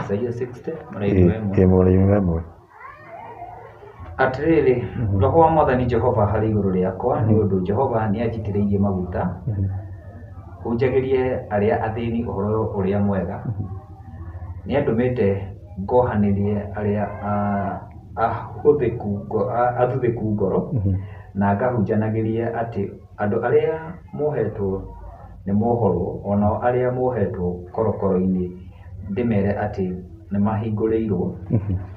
Isaia 60 mũraini wa 1. Ĩ mũraini wa 1. Atĩrĩrĩ, Roho wa Mwathani Jehova harĩ igũrũ rĩakwa, nĩ ũndũ Jehova nĩanjitĩrĩirie maguta, hunjagĩrie arĩa athĩni ũhoro ũrĩa mwega, nĩandũmĩte ngohanĩrie arĩa athuthĩku ngoro, na ngahunjanagĩrie atĩ andũ arĩa mohetwo nĩmohorwo, o nao arĩa mohetwo korokoro-inĩ ndĩmere atĩ nĩmahingũrĩirwo,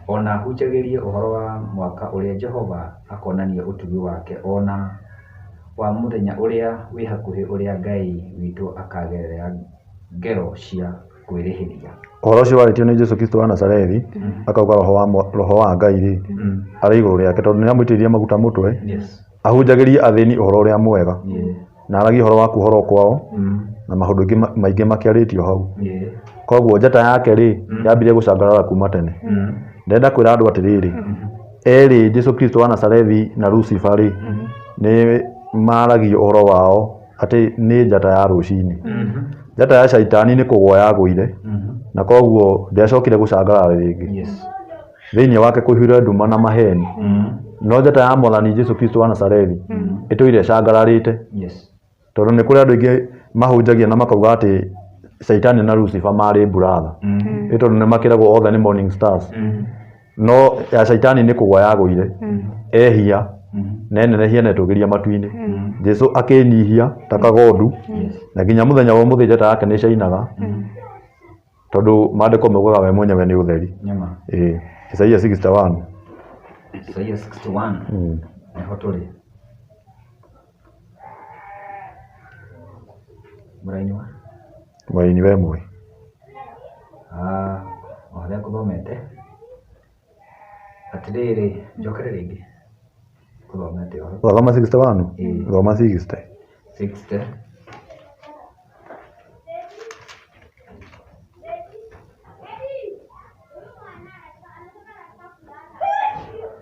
o na hunjagĩrie ũhoro wa mwaka ũrĩa Jehova akonania ũtugi wake, o na wa mũthenya ũrĩa wĩ hakuhĩ ũrĩa Ngai witũ akagerera ngero cia kwĩrĩhĩria. Ũhoro ũcio warĩtio nĩ Jesu Kristo wa Nazarethi, akauga roho wa Ngai rĩ, arĩ igũrũ rĩake tondũ nĩ amũitĩrĩirie maguta mũtwe, ahunjagĩrie athĩni ũhoro ũrĩa mwega. Na aragia ũhoro wa kuohorwo kwao na maũndũ maingĩ makĩarĩtio hau. Koguo njata yake rĩ yambire gũcangarara kuma tene. Ndĩrenda kwĩra andũ atĩrĩrĩ, erĩ Jesu Kristo wa Nazarethi na Lucifer rĩ, nĩ maragio ũhoro wao atĩ nĩ njata ya rũcinĩ. Njata ya caitani nĩ kũgwa yagũire, na koguo ndĩacokire gũcangarara rĩngĩ. Thĩinĩ wake kũihũire nduma na maheni. No njata ya Mwathani Jesu Kristo wa Nazarethi ĩtũire ĩcangararĩte. Tondũ nĩ kũrĩ andũ aingĩ mahunjagia na makauga atĩ caitani na Lucifer marĩ mburatha. Nĩ tondũ nĩ makĩragwo othe nĩ morning stars. No ya caitani nĩ kũgwa yagũire, ehia, na enenehia na etũgĩria matu-inĩ. Jesu akĩnyihia ta kagondu, na nginya mũthenya wa ũmũthĩ njata yake nĩ ĩcainaga, tondũ maandĩko maugaga we mwenyewe nĩ ũtheri. Nyama. Ĩĩ, Isaia 61. Isaia 61. Nĩho tũrĩ. Mũraini wa? Mũraini wa ĩmwe. Ah, o harĩa ngũthomete. Atĩrĩrĩ, njokere rĩngĩ. Ngũthomete o hau. Wathoma 61? Ĩĩ. Thoma 60. 60.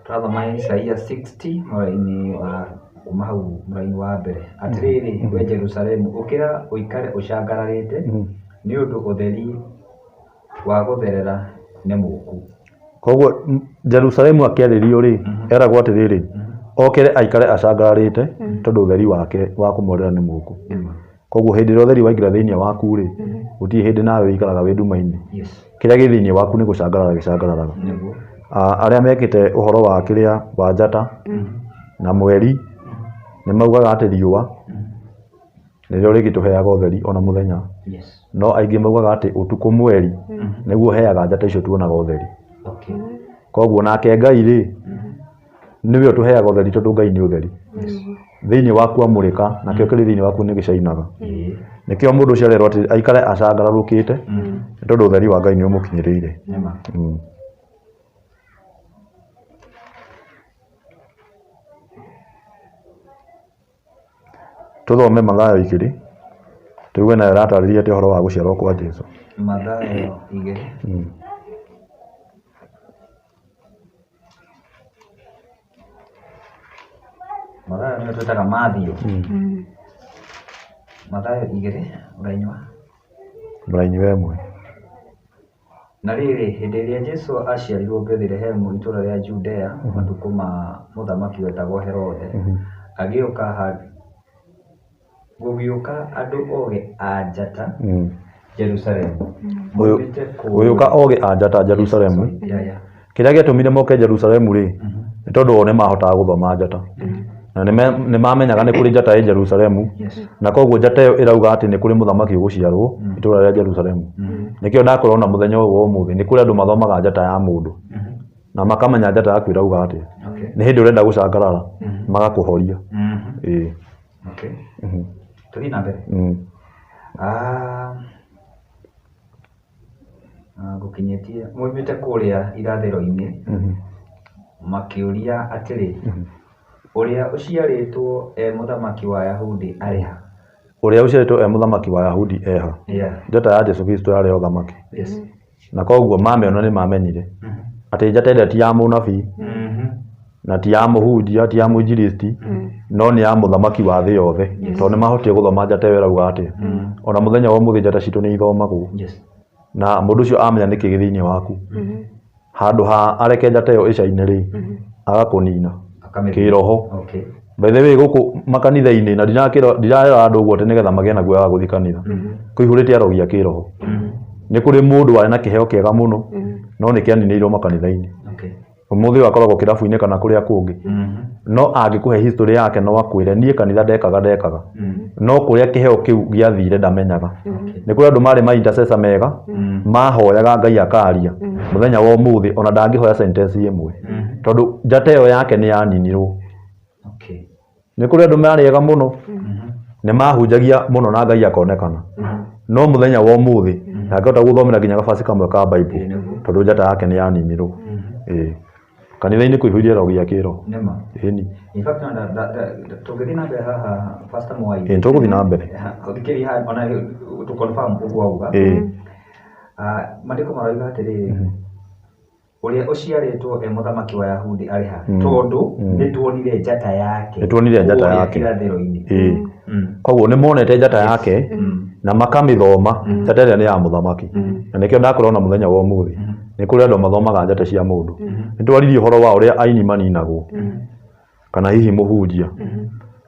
Tũrathoma Isaia 60 mũraini wa kuma hau mũraini wa mbere. Atĩrĩrĩ, we Jerusalemu, ũkĩra ũikare ũcangararĩte, nĩ ũndũ ũtheri wa gũtherera nĩ mũũku. Koguo Jerusalemu akĩarĩrio rĩ, eragwo atĩrĩrĩ, okĩre aikare acangararĩte, tondũ ũtheri wake wa kũmorĩra nĩ mũũku. Koguo hĩndĩ ĩrĩa ũtheri waingĩra thĩinĩ waku rĩ, gũtirĩ hĩndĩ nawe ũikaraga wĩ nduma-inĩ. Kĩrĩa gĩ thĩinĩ waku nĩ gũcangarara gĩcangararaga. Arĩa mekĩte ũhoro wa kĩrĩa wa njata na mweri, nĩ maugaga atĩ riũa nĩrĩo rĩgĩtũheaga ũtheri ona mũthenya. No aingĩ maugaga atĩ ũtukũ mweri nĩguo ũheaga njata icio tuonaga ũtheri. Koguo nake Ngai rĩ, nĩwe ũtũheaga ũtheri tondũ Ngai nĩ ũtheri. Thĩinĩ waku amũrĩka, nakĩo kĩrĩ thĩinĩ waku nĩ gĩcainaga. Nĩkĩo mũndũ ũcio arerwo atĩ aikare acangararũkĩte, nĩ tondũ ũtheri wa Ngai nĩ ũmũkinyĩrĩire. Tũthome Mathayo 2, tũigue nayo ĩratarĩria atĩa ũhoro wa gũciarwo kwa Jesu. Mathayo 2. Mathayo nĩyo twĩtaga Mathiũ. Mathayo 2, ũrainyua? Mũraini wa ĩmwe. Na rĩrĩ, hĩndĩ ĩrĩa Jesũ aaciarirwo Bethilehemu itũũra rĩa Judea matukũ ma mũthamaki wetagwo Herode, gũgĩũka andũ ogĩ a njata Jerusalemu, moimĩte kũrĩa. Gũgĩũka ogĩ a njata Jerusalemu. Kĩrĩa gĩatũmire moke Jerusalemu rĩ, nĩ tondũ o nĩ mahotaga gũthoma njata. Na nĩ mamenyaga nĩ kũrĩ njata ĩ Jerusalemu, na koguo njata ĩyo ĩrauga atĩ nĩ kũrĩ mũthamaki ũgũciarwo itũũra rĩa Jerusalemu. Nĩkĩo ndakwĩra ona mũthenya ũyũ wa ũmũthĩ nĩ kũrĩ andũ mathomaga njata ya mũndũ na makamenya njata yaku ĩrauga atĩa. Nĩ hĩndĩ ũrenda gũcangarara magakũhoria. Ĩĩ. Okay. Tũthiĩ na mbere. Ngũkinyĩtie moimĩte kũrĩa irathĩro-inĩ makĩũria atĩrĩ, ũrĩa ũciarĩtwo e mũthamaki wa Ayahudi arĩ ha? Ũrĩa ũciarĩtwo e mũthamaki wa Ayahudi e ha? Njata ya Jesu Kristo yarĩ ya ũthamaki. Na koguo mamĩona nĩ mamenyire atĩ njata ĩrĩa ti ya mũnabii na ti ya mũhunjia, ti ya mũinjilisti, no nĩ ya mũthamaki wa thĩ yothe, tondũ nĩ mahotire gũthoma njata ĩyo ĩrauga atĩa. Ona mũthenya wa ũmũthĩ njata citũ nĩ ithomagwo, na mũndũ ũcio amenya nĩkĩ gĩ thĩinĩ waku, handũ ha areke njata ĩyo ĩcaine rĩ, agakũnina kĩroho. By the way gũkũ makanitha-inĩ na ndirarera andũ ũguo atĩ nĩgetha magĩe na guoya wa gũthiĩ kanitha, kũihũrĩte arogi a kĩroho. Nĩ kũrĩ mũndũ warĩ na kĩheo kĩega mũno, no nĩ kĩaninĩirwo makanitha-inĩ. Ũmũthĩ ũyũ akoragwo kĩrabu-inĩ kana kũrĩa kũngĩ. No angĩkũhe history yake no akwĩre niĩ kanitha ndekaga ndekaga. No kũrĩa kĩheo kĩu gĩathire ndamenyaga. Nĩ kũrĩ andũ marĩ ma intercessor mega, mahoyaga Ngai akaria. Mũthenya wa ũmũthĩ ona ndangĩhoya sentence ĩmwe. Tondũ njata ĩyo yake nĩ yaninirwo. Nĩ kũrĩ andũ marĩ ega mũno, nĩ mahunjagia mũno na Ngai akonekana. No mũthenya wa ũmũthĩ ndangĩhota gũthomera nginya gabaci kamwe ka Bible tondũ njata yake nĩ yaninirwo. Ĩĩ. Kanitha-inĩ kũihũire arogi a kĩroho. Nĩma. Ĩni. In fact, ona tũngĩthiĩ na mbere haha Pastor Mwai. Ĩĩ tũgũthiĩ na mbere. Thikĩrĩria haha ona tũ confirm ũguo auga. Ĩĩ. Ah, maandĩko maroiga atĩrĩrĩ, ũrĩa ũciarĩtwo e mũthamaki wa Yahudi arĩ ha? Tondũ nĩtuonire njata yake. Nĩtuonire njata kũrĩa yake. kĩrathĩro-inĩ. Ĩĩ. Koguo nĩ monete njata yake na makamĩthoma, njata ĩrĩa nĩ ya mũthamaki. Na nĩkĩo ndakwĩra ona mũthenya wa ũmũthĩ nĩ kũrĩ andũ mathomaga njata cia mũndũ. Nĩ twaririe ũhoro wa ũrĩa aini maninagwo kana hihi mũhunjia.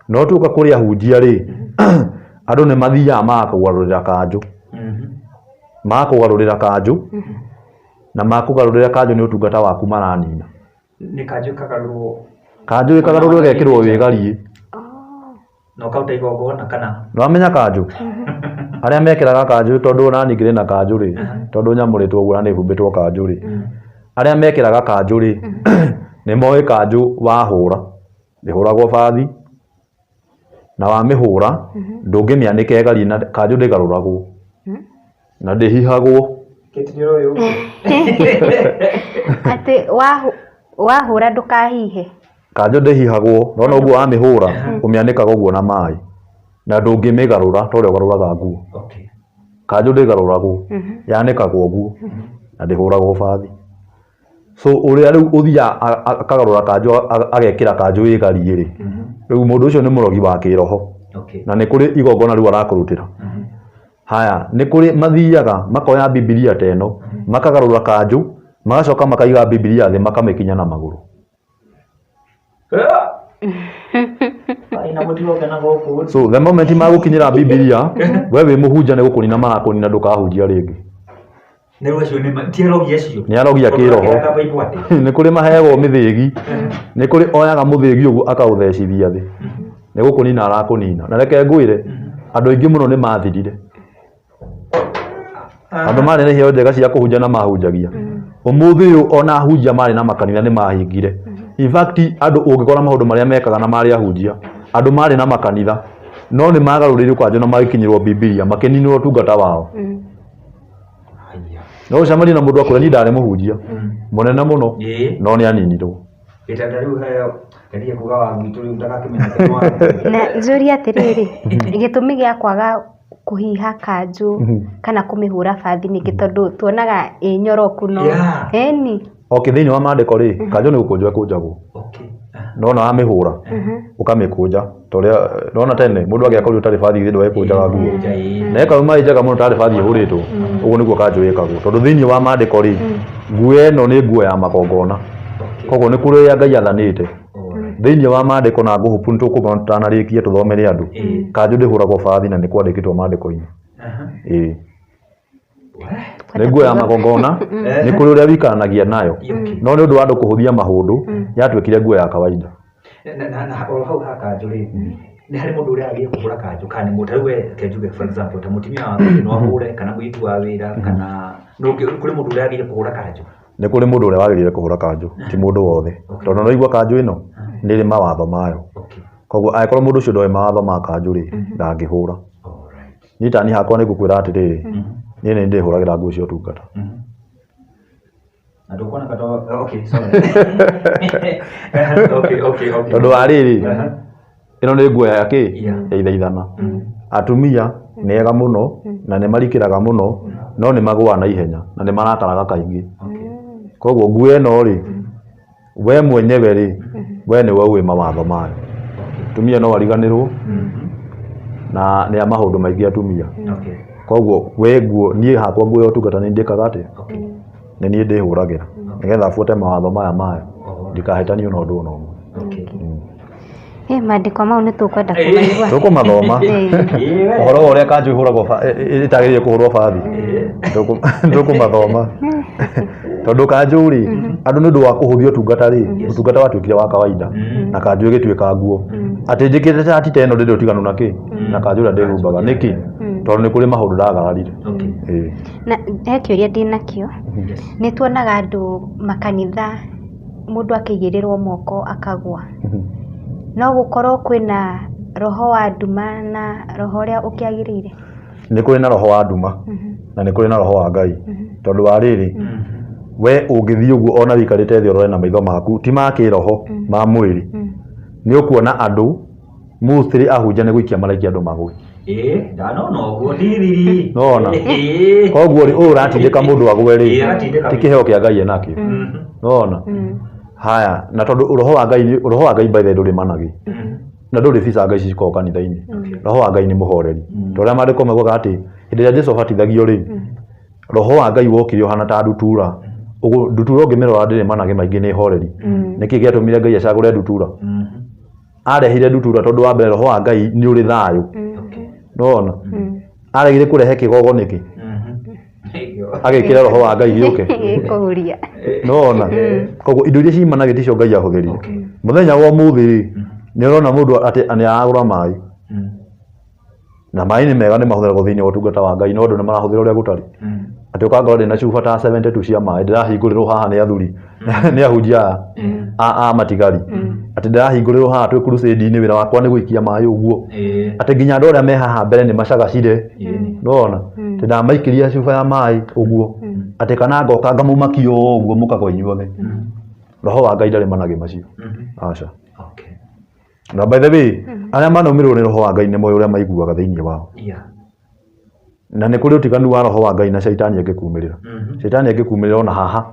No tuoka kũrĩ ahunjia rĩ, andũ nĩ mathiaga magakũgarũrĩra kanjũ. Magakũgarũrĩra kanjũ na makũgarũrĩra kanjũ nĩ ũtungata waku maranina. Nĩ kanjũ ĩkagarũrwo. Kanjũ ĩkagarũrwo ĩgekĩrwo wĩgariĩ. Na ũkaruta igongona kana? Nĩwamenya kanjũ? Arĩa mekĩraga kanjũ tondũ ona niĩ ngĩrĩ na kanjũ rĩ, tondũ nyamũrĩtwo ũguo na nĩhumbĩtwo kanjũ rĩ, arĩa mekĩraga kanjũ rĩ, nĩ moĩ kanjũ wahũra, ndĩhũragwo bathi, na wamĩhũra ndũngĩmĩanĩka ĩgariĩ na kanjũ ndĩgarũragwo na ndĩhihagwo. Kate nĩ ũroĩ ũguo? Atĩ wahũra ndũkahihe. Kanjũ ndĩhihagwo, nona ũguo wamĩhũra, ũmĩanĩkaga ũguo na maĩ, na ndũngĩmĩgarũra ta ũrĩa ũgarũraga nguo. Okay. Kanjũ ndĩgarũragwo, yanĩkagwo ũguo, na ndĩhũragwo bathi. So ũrĩa rĩu ũthiaga akagarũra kanjũ agekĩra kanjũ ĩgariĩ rĩ, rĩu mũndũ ũcio nĩ mũrogi wa kĩroho. Okay. Na nĩ kũrĩ igongona rĩu arakũrutĩra. Haya, nĩ kũrĩ mathiaga makoya Bibilia ta ĩno, makagarũra kanjũ, magacoka makaiga Bibilia thĩ makamĩkinya na magũrũ. Ai, na mũtigoke na gũkũ. So the moment magũkinyĩra Bibilia, we wĩ mũhunjia nĩ gũkũnina marakũnina ndũkahunjia rĩngĩ. Nĩ rĩu acio nĩ ti arogi acio. Nĩ arogi a kĩroho. Ũkĩraga Bible atĩ. Nĩ kũrĩ maheagwo mĩthĩgi, nĩ kũrĩ oyaga mũthĩgi ũguo akaũthecithia thĩ. Nĩ gũkũnina arakũnina. Na reke ngwĩre, andũ aingĩ mũno nĩ mathirire. Andũ marĩ na iheo njega cia kũhunjia na mahunjagia. Ũmũthĩ ũyũ ona ahunjia marĩ na makanitha nĩ mahingire. In fact, andũ ũngĩkora maũndũ marĩa mekaga na marĩ ahunjia, andũ marĩ na makanitha, no nĩ magarũrĩirwo kanjũ na magĩkinyĩrwo Bibilia, makĩninwo ũtungata wao. Haya. No ũcemanie na mũndũ akwĩra niĩ ndarĩ mũhunjia mũnene mũno, Ĩĩ. no nĩ aninirwo. Gĩtanda rĩu heo ngerie kuga wa gwitũ rĩu ndagakĩmenyeke nĩ wa gwitũ. Na njũrie atĩrĩrĩ, gĩtũmi gĩa kwaga kũhiha kanjũ kana kũmĩhũra bathi nĩkĩ tondũ tuonaga ĩ nyoroku no Yeah. ĩni. Okay, thĩinĩ wa maandĩko rĩ, kanjũ nĩ gũkũnjwo ĩkũnjagwo. Okay. Nona wamĩhũra ũkamĩkũnja ta ũrĩa nona tene mũndũ angĩakorirwo ũtarĩ bathi githĩ ndwekũnjaga nguo. Kũnja, ĩĩ. Na ĩkauma ĩ njega mũno tarĩ bathi ĩhũrĩtwo. Ũguo nĩguo kanjũ ĩkagwo. Tondũ thĩinĩ wa maandĩko rĩ, nguo ĩno nĩ nguo ya magongona. Okay. Koguo nĩ kũrĩ ũrĩa Ngai athanĩte. Alright. Thĩinĩ wa maandĩko na ngũhũpu nĩ tũkũma tũtanarĩkia tũthomere andũ. Ĩĩ. Kanjũ ndĩhũragwo bathi na nĩ kwandĩkĩtwo maandĩko-inĩ. Aha. Ĩĩ. We. Nĩ nguo ya magongona, nĩ kũrĩ ũrĩa wĩikaranagia nayo. Okay. No nĩ ũndũ wa andũ kũhũthia maũndũ, yatuĩkire nguo ya kawaida. Na oro hau ha kanjũ rĩ, nĩ harĩ mũndũ ũrĩa agĩrĩire kũhũra kanjũ kana nĩ mũndũ ta rĩu we reke njuge for example ta mũtumia waku no ahũre kana mũirĩtu wa wĩra kana no kũrĩ mũndũ ũrĩa agĩrĩire kũhũra kanjũ. Nĩ kũrĩ mũndũ ũrĩa wagĩrĩire kũhũra kanjũ, ti mũndũ wothe. Tondũ nĩ waigua kanjũ ĩno nĩ ĩrĩ mawatho mayo. Okay. Koguo angĩkorwo mũndũ ũcio ndoĩ mawatho ma kanjũ rĩ, ndangĩhũra. Alright. Niĩ ta niĩ hakwa nĩ ngũkwĩra atĩrĩrĩ, niĩ nĩ ndĩhũragĩra nguo cia ũtungata. Na ndũkuona kata okay, sorry. Okay, okay, okay. Tondũ wa rĩrĩ, Aha. ĩno nĩ nguo ya kĩ? Yeah. Ya ithaithana. Atumia nĩ ega mũno na nĩ marikĩraga mũno no nĩ magũaga na ihenya na nĩ marakaraga kaingĩ. Okay. Koguo nguo ĩno rĩ, we mwenyewe rĩ, we nĩwe ũĩ mawatho mayo. Atumia no ariganĩrwo na nĩ a maũndũ maingĩ atumia. Okay. Koguo we nguo niĩ hakwa nguo ya ũtungata nĩ ndĩkaga atĩa? Okay. Nĩ niĩ ndĩhũragĩra nĩgetha buate mawatho maya mayo Alright. ndikahĩtanio na ũndũ ona ũmwe. Okay. Ĩ maandĩko mau nĩ tũkwenda kũmaigua. Tũkũmathoma. Ĩĩ. Ũhoro wa ũrĩa kanjũ ĩhũragwo ĩtagĩrĩire kũhũrwo bathi tũkũmathoma. Tondũ kanjũ rĩ, andũ nĩ ũndũ wa kũhũthia ũtungata rĩ, ũtungata watuĩkire wa kawaida na kanjũ ĩgĩtuĩka nguo. Atĩ njĩkĩrĩte cati ta ĩno ndĩrĩ ũtiganu na kĩ? Na kanjũ ĩrĩa ndĩhumbaga. Nĩkĩ? Tondũ nĩ kũrĩ maũndũ ndagararire. Okay. Ĩĩ. Na he kĩũria ndĩnakĩo. Yes. Nĩ tuonaga andũ makanitha mũndũ akĩigĩrĩrwo moko akagwa. No gũkorwo kwĩna roho wa nduma na roho ũrĩa ũkĩagĩrĩire. Nĩ kũrĩ na roho wa nduma na nĩ kũrĩ na roho wa Ngai. Tondũ wa rĩrĩ, We ũngĩthiĩ ũguo ona wĩikarĩte thĩ ũrore na maitho maku ti ma kĩroho, ma mwĩrĩ, nĩ ũkuona andũ mostly ahunjia nĩ gũikia maraikia andũ magwe. Ĩĩ, ndanona ũguo ndiriri. Nona. Ĩĩ. Koguo rĩ, ũyũ ũratindĩka mũndũ agwe rĩ, Ĩĩ, aratindĩka ti kĩheo kĩa Ngai enakĩo. Nona. Haya, na tondũ roho wa Ngai roho wa Ngai by the way ndũrĩ managĩ na ndũrĩ bica Ngai ici cikoragwo kanitha-inĩ. Roho wa Ngai nĩ mũhoreri. Ta ũrĩa maandĩko maugaga atĩ hĩndĩ ĩrĩa Jesu abatithagio rĩ, roho wa Ngai wokire ũhana ta ndutura. Ũguo ndutura ũngĩmĩrora ndĩrĩ managĩ maingĩ, nĩ horeri. Nĩkĩ gĩatũmire Ngai acagũre ndutura? Arehire ndutura tondũ wa mbere roho wa Ngai nĩ ũrĩ thayũ. Nona. Aregire kũrehe kĩgogo nĩkĩ? Agĩkĩra roho wa Ngai gĩũke. Gĩkũhuria. Nona. Koguo indo iria cimanagĩ ticio Ngai ahũthĩrire. Mũthenya wa ũmũthĩ rĩ, nĩ ũrona mũndũ atĩ nĩ aragũra maĩ. Na maĩ nĩ mega, nĩ mahũthĩragwo thĩinĩ wa ũtungata wa Ngai, no andũ nĩ marahũthĩra ũrĩa gũtarĩ. Atĩ ũkangora ndĩna cuba ta 72 cia maĩ ndĩrahingũrĩrwo haha nĩ athuri, nĩ ahunjia aya a matigari, atĩ ndĩrahingũrĩrwo haha twĩ crusade-inĩ, wĩra wakwa nĩ gũikia maĩ ũguo, atĩ nginya andũ arĩa me haha mbere nĩ macagacire. Nona atĩ ndamaikĩria cuba ya maĩ ũguo, atĩ kana ngoka ngamũmakia o ũguo mũkagwa inyuothe. Roho wa Ngai ndarĩ managĩ macio, aca. Na by the way, arĩa manaumĩrĩrwo nĩ roho wa Ngai nĩ moĩ ũrĩa maiguaga thĩinĩ wao. Na nĩ kũrĩ ũtiganu wa roho wa Ngai na caitani angĩkumĩrĩra. Caitani angĩkumĩrĩra ona haha,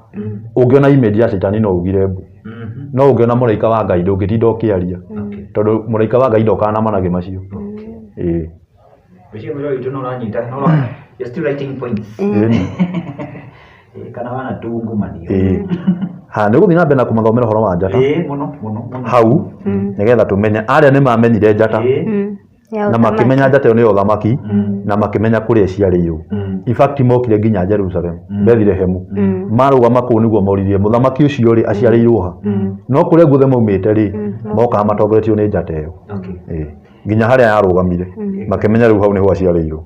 ũngĩona image ya caitani no ugire mbu. No ũngĩona mũraika wa Ngai ndũngĩtinda ũkĩaria, tondũ mũraika wa Ngai ndokaga na managĩ macio. Ĩĩ. Ũcio mwĩrori witũ no ũranyita, no you're still writing points. Ĩni. Ĩĩ, kana wanatungumania. Ĩĩ. Ha, nĩ ũgũthiĩ na mbere na kũmathomera ũhoro wa njata Ĩĩ, mũno mũno mũno. hau, nĩgetha tũmenye arĩa nĩ mamenyire njata. Ĩĩ. Ya Na ũthamaki. makĩmenya njata ĩyo nĩyo ũthamaki, na makĩmenya kũrĩa ĩciarĩirwo. In fact mokire nginya Jerusalem, Bethlehemu, marũgama kũu nĩguo moririe mũthamaki ũcio rĩ aciarĩirwo ha. No kũrĩa guothe maumĩte rĩ, mokaga matongoretio nĩ njata ĩyo. Ĩĩ. Nginya harĩa yarũgamire, makĩmenya rĩu hau nĩho aciarĩirwo.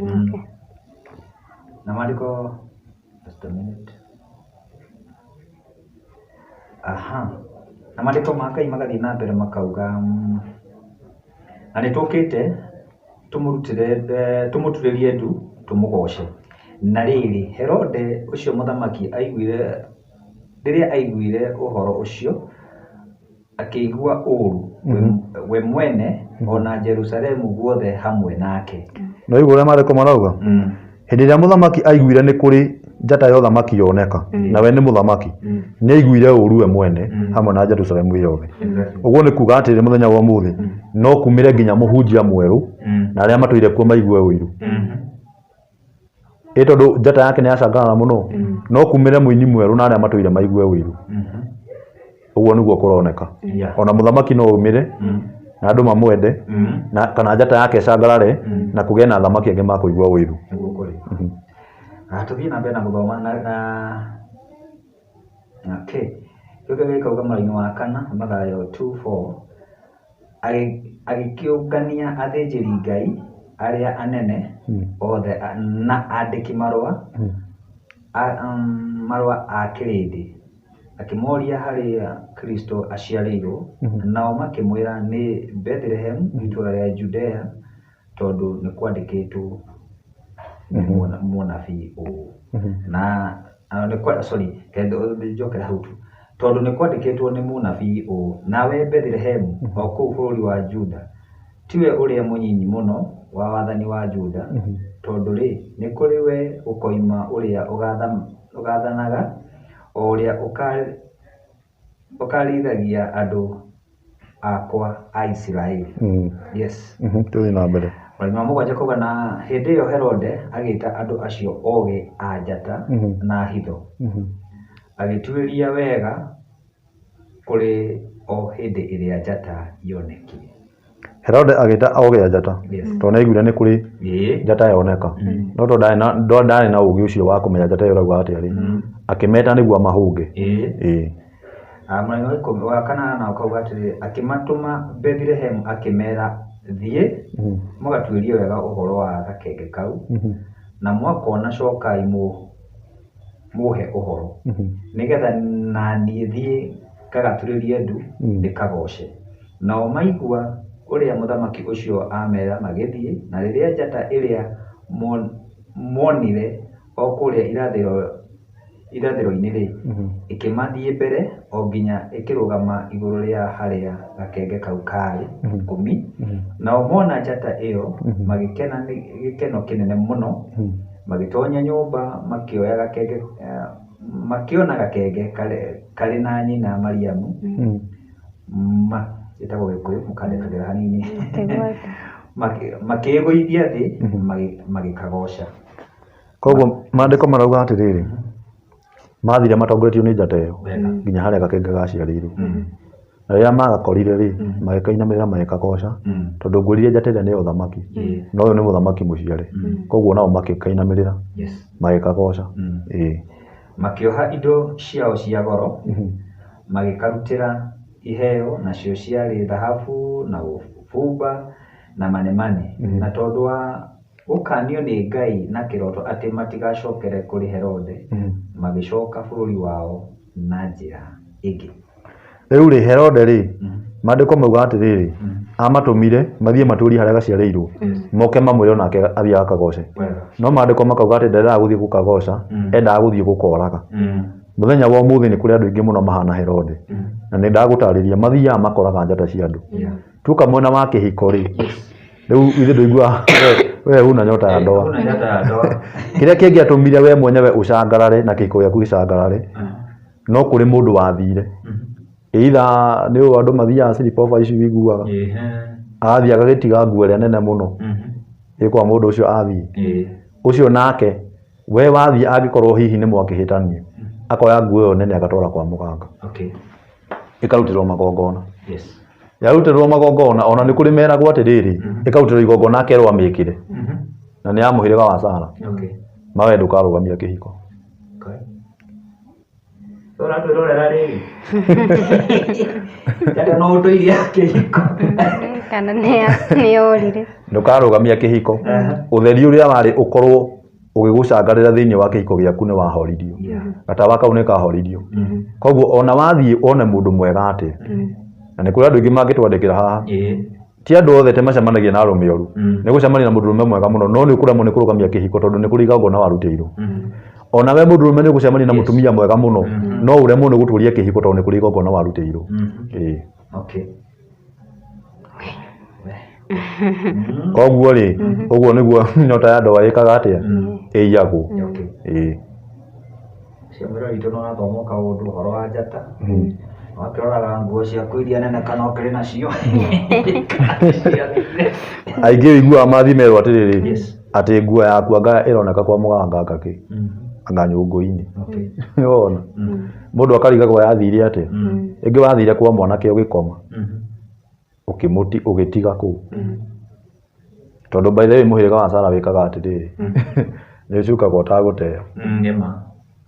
Na maandĩko, just a minute. Aha. Na maandĩko ma Ngai magathiĩ na mbere makauga, na nĩ tũkĩte tũmũrutĩre tũmũturĩrie ndu tũmũgoce. Na rĩrĩ, Herode ũcio mũthamaki aiguire, rĩrĩa aiguire ũhoro ũcio, akĩigua ũũru we mwene o na Jerusalemu guothe hamwe nake. No igua ũrĩa maandĩko marauga? Hĩndĩ ĩrĩa mũthamaki aiguire nĩ kũrĩ njata ya ũthamaki yoneka, na we nĩ mũthamaki, nĩ aiguire ũũru we mwene hamwe na Jerusalemu yothe. Ũguo nĩ kuga atĩrĩ, mũthenya wa ũmũthĩ no kumĩre nginya mũhunjia mwerũ na arĩa matũire kuo maigue ũiru. Ĩ tondũ njata yake nĩ yacangarara mũno, no kumĩre mũini mwerũ na arĩa matũire maigue ũiru. Ũguo nĩguo kũroneka. Ona mũthamaki no aumĩre na andũ mamwende, na kana njata yake ĩcangarare na kũgĩe na athamaki angĩ makũigua ũiru. Nĩguo kũrĩ. Tũthiĩ na mbere na gũthoma na okay. Gĩũka gĩkauga mũraini wa kana Mathayo 2:4, agĩkĩũngania athĩnjĩri Ngai arĩa anene othe na andĩki marũa marũa a kĩrĩndĩ, akĩmoria harĩa Kristo aciarĩirwo, nao makĩmwĩra nĩ Bethilehemu itũũra rĩa Judea, tondũ nĩ kwandĩkĩtwo nĩ mũnabii ũũ. Na sorry, njokere hau tu. Tondũ nĩ kwandĩkĩtwo nĩ mũnabii ũũ, nawe Bethilehemu o kũu bũrũri wa Juda, tiwe ũrĩa mũnyinyi mũno wa wathani wa Juda, tondũ rĩ, nĩ kũrĩ we gũkoima ũrĩa ũgaathanaga, o ũrĩa ũkarĩithagia andũ akwa a Isiraeli. Yes. Tũthiĩ na mbere. Mũraini wa mũgwanja kauga, na hĩndĩ ĩyo Herode agĩta andũ acio ogĩ a njata na hitho, agĩtuĩria wega kũrĩ o hĩndĩ ĩrĩa njata yonekire. Herode agĩta ogĩ a njata, tondũ nĩaiguire nĩ kũrĩ njata yoneka, no tondũ ndarĩ na ũgĩ ũcio wa kũmenya njata ĩyo ĩrauga atĩa rĩ, akĩmeta nĩguo amahũnge. Ĩĩ. Mũraini wa ikũmi wa kanana ũkauga atĩrĩrĩ, akĩmatũma Bethilehemu akĩmera, thiĩ mũgatuĩrie wega ũhoro wa gakenge kau, na mwakona cokai mũhe ũhoro, nĩgetha na niĩ thiĩ ngagaturĩrie ndu ndĩkagooce. Nao maigua ũrĩa mũthamaki ũcio aamera magĩthiĩ, na rĩrĩa njata ĩrĩa monire o kũrĩa irathĩro irathĩro-inĩ-rĩ, ĩkĩmathiĩ mbere o nginya ĩkĩrũgama igũrũ rĩa harĩa gakenge kau kaarĩ. 10. Nao mona njata ĩyo magĩkena nĩ gĩkeno kĩnene mũno. Magĩtonya nyũmba makĩoya gakenge, makĩona gakenge karĩ na nyina Mariamu. Ma ĩtagwo Gĩkũyũ, mũkandekagĩra hanini. Makĩĩgũithia thĩ magĩkagoca. Koguo maandĩko marauga atĩrĩrĩ, mathire matongoretio nĩ njata ĩyo nginya harĩa gakenge gaciarĩirwo. Na rĩrĩa magakorire rĩ, magĩkainamĩrĩra magĩkagoca, tondũ ngwĩrire njata ĩrĩa nĩ ya ũthamaki, na ũyũ nĩ mũthamaki mũciare. Koguo nao magĩkainamĩrĩra magĩkagoca. Ĩĩ. Makĩoha indo ciao cia goro, magĩkarutĩra iheo, nacio ciarĩ thahabu na ũbumba na manemane. Na tondũ wa gũkaanio nĩ Ngai na kĩroto atĩ matigacokere kũrĩ Herode, magĩcoka bũrũri wao na njĩra ĩngĩ. Rĩu rĩ, Herode rĩ, maandĩko mauga atĩrĩrĩ, amatũmire mathiĩ matũrie harĩa gaciarĩirwo, moke mamwĩre onake athiĩ agakagoce. No maandĩko makauga atĩ ndendaga gũthiĩ gũkagoca, endaga gũthiĩ gũkoraga. Mũthenya wa ũmũthĩ nĩ kũrĩ andũ aingĩ mũno mahana Herode. Na nĩ ndagũtarĩria, mathiaga makoraga njata cia andũ. Tuoka mwena wa kĩhiko rĩ, rĩu ithuĩ ndũiguaga we huna nyota ya ndoa. Huna nyota ya ndoa. Kĩrĩa kĩngĩatũmire we mwenyewe ũcangarare na kĩhiko gĩaku gĩcangarare, no kũrĩ mũndũ wathire. Either nĩ ũũ andũ mathiaga sleepover ici ũiguaga, agathiĩ agagĩtiga nguo ĩrĩa nene mũno ĩ kwa mũndũ ũcio athiĩ. Ũcio nake we wathiĩ angĩkorwo hihi nĩ mwakĩhĩtania, akoya nguo ĩyo nene agatwara kwa mũganga. Ĩkarutĩrwo magongona. Yarutĩrwo magongona ona nĩ kũrĩ meragwo atĩrĩrĩ, ĩkarutĩrwo igongona akerwo amĩkĩre. Na nĩ ya mũhĩrĩga wa Sara. Mawe ndũkarũgamia kĩhiko. Ũratwĩrorera rĩrĩ. Njata no ũndũire kĩhiko. Kana nĩ yorire. Ndũkarũgamia kĩhiko. Ũtheri ũrĩa warĩ ũkorwo ũgĩgũcangarĩra thĩinĩ wa kĩhiko gĩaku nĩ wahoririo. Gatawa kau nĩ kahoririo. Koguo ona wathiĩ wone mũndũ mwega atĩa, na nĩ kũrĩ andũ aingĩ mangĩtwandĩkĩra haha, ti andũ othe te macemanagia na arũme oru. Nĩ gũcemania na mũndũrũme mwega mũno, no nĩ ũkũremwo nĩ kũrũgamia kĩhiko tondũ nĩ kũrĩ igongona warutĩirwo. Ona we mũndũrũme nĩ ũgũcemania na mũtumia mwega mũno, no ũremwo nĩ gũtũria kĩhiko tondũ nĩ kũrĩ igongona warutĩirwo. Ĩĩ. Koguo rĩ, ũguo nĩguo nyota ya ndoa ĩkaga atĩa? Ĩiyagwo. Ĩĩ. Ũcio mwĩrori witũ no arathoma kaũndũ ũhoro wa njata. Wakĩroraga nguo ciaku iria nene kana ũkĩrĩ nacio. Aingĩ ũiguaga mathiĩ merwo atĩrĩrĩ, atĩ nguo yaku anga ĩroneka kwa mũganga anga kĩ, anga nyũngũ-inĩ. Nĩwona? Mũndũ akarigagwo yathire atĩa. Ĩngĩ wathire kwa mwanake ũgĩkoma, ũgĩtiga kũu. Tondũ by the way mũhĩrĩga wa Sara wĩkaga atĩrĩrĩ, nĩ ũcukagwo ũtagũteo.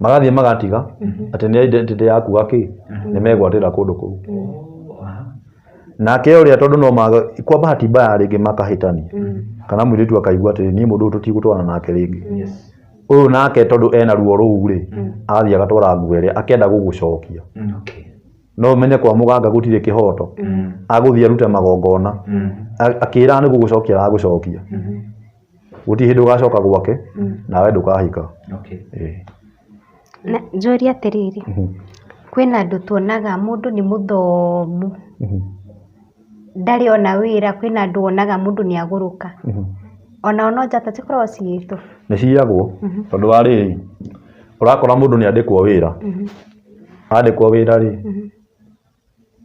Magathiĩ magatiga atĩ nĩ identity yaku gakĩ, nĩ megwatĩra kũndũ kũu. Nake ũrĩa tondũ no maga, kwa bahati mbaya rĩngĩ makahĩtania, kana mũirĩtu akaigua atĩrĩ niĩ mũndũ ũyũ tũtigũtwarana nake rĩngĩ. Ũyũ nake tondũ ena ruo rũu rĩ, agathiĩ agatwara nguo ĩrĩa akĩenda gũgũcokia. No ũmenye kwa mũganga gũtirĩ kĩhoto. Agũthiĩ arute magongona. Akĩra nĩ gũgũcokia aragũcokia. Gũtirĩ hĩndĩ ũgacoka gwake, nawe ndũkahika. Na njũrie atĩrĩrĩ, kwĩna andũ tuonaga mũndũ nĩ mũthomu, ndarĩ ona wĩra, kwĩna andũ wonaga mũndũ nĩ agũrũka. Onao no njata cikoragwo ciyĩtwo? Nĩ ciyagwo, tondũ wa rĩrĩ, ũrakora mũndũ nĩ andĩkwo wĩra, andĩkwo wĩra rĩ,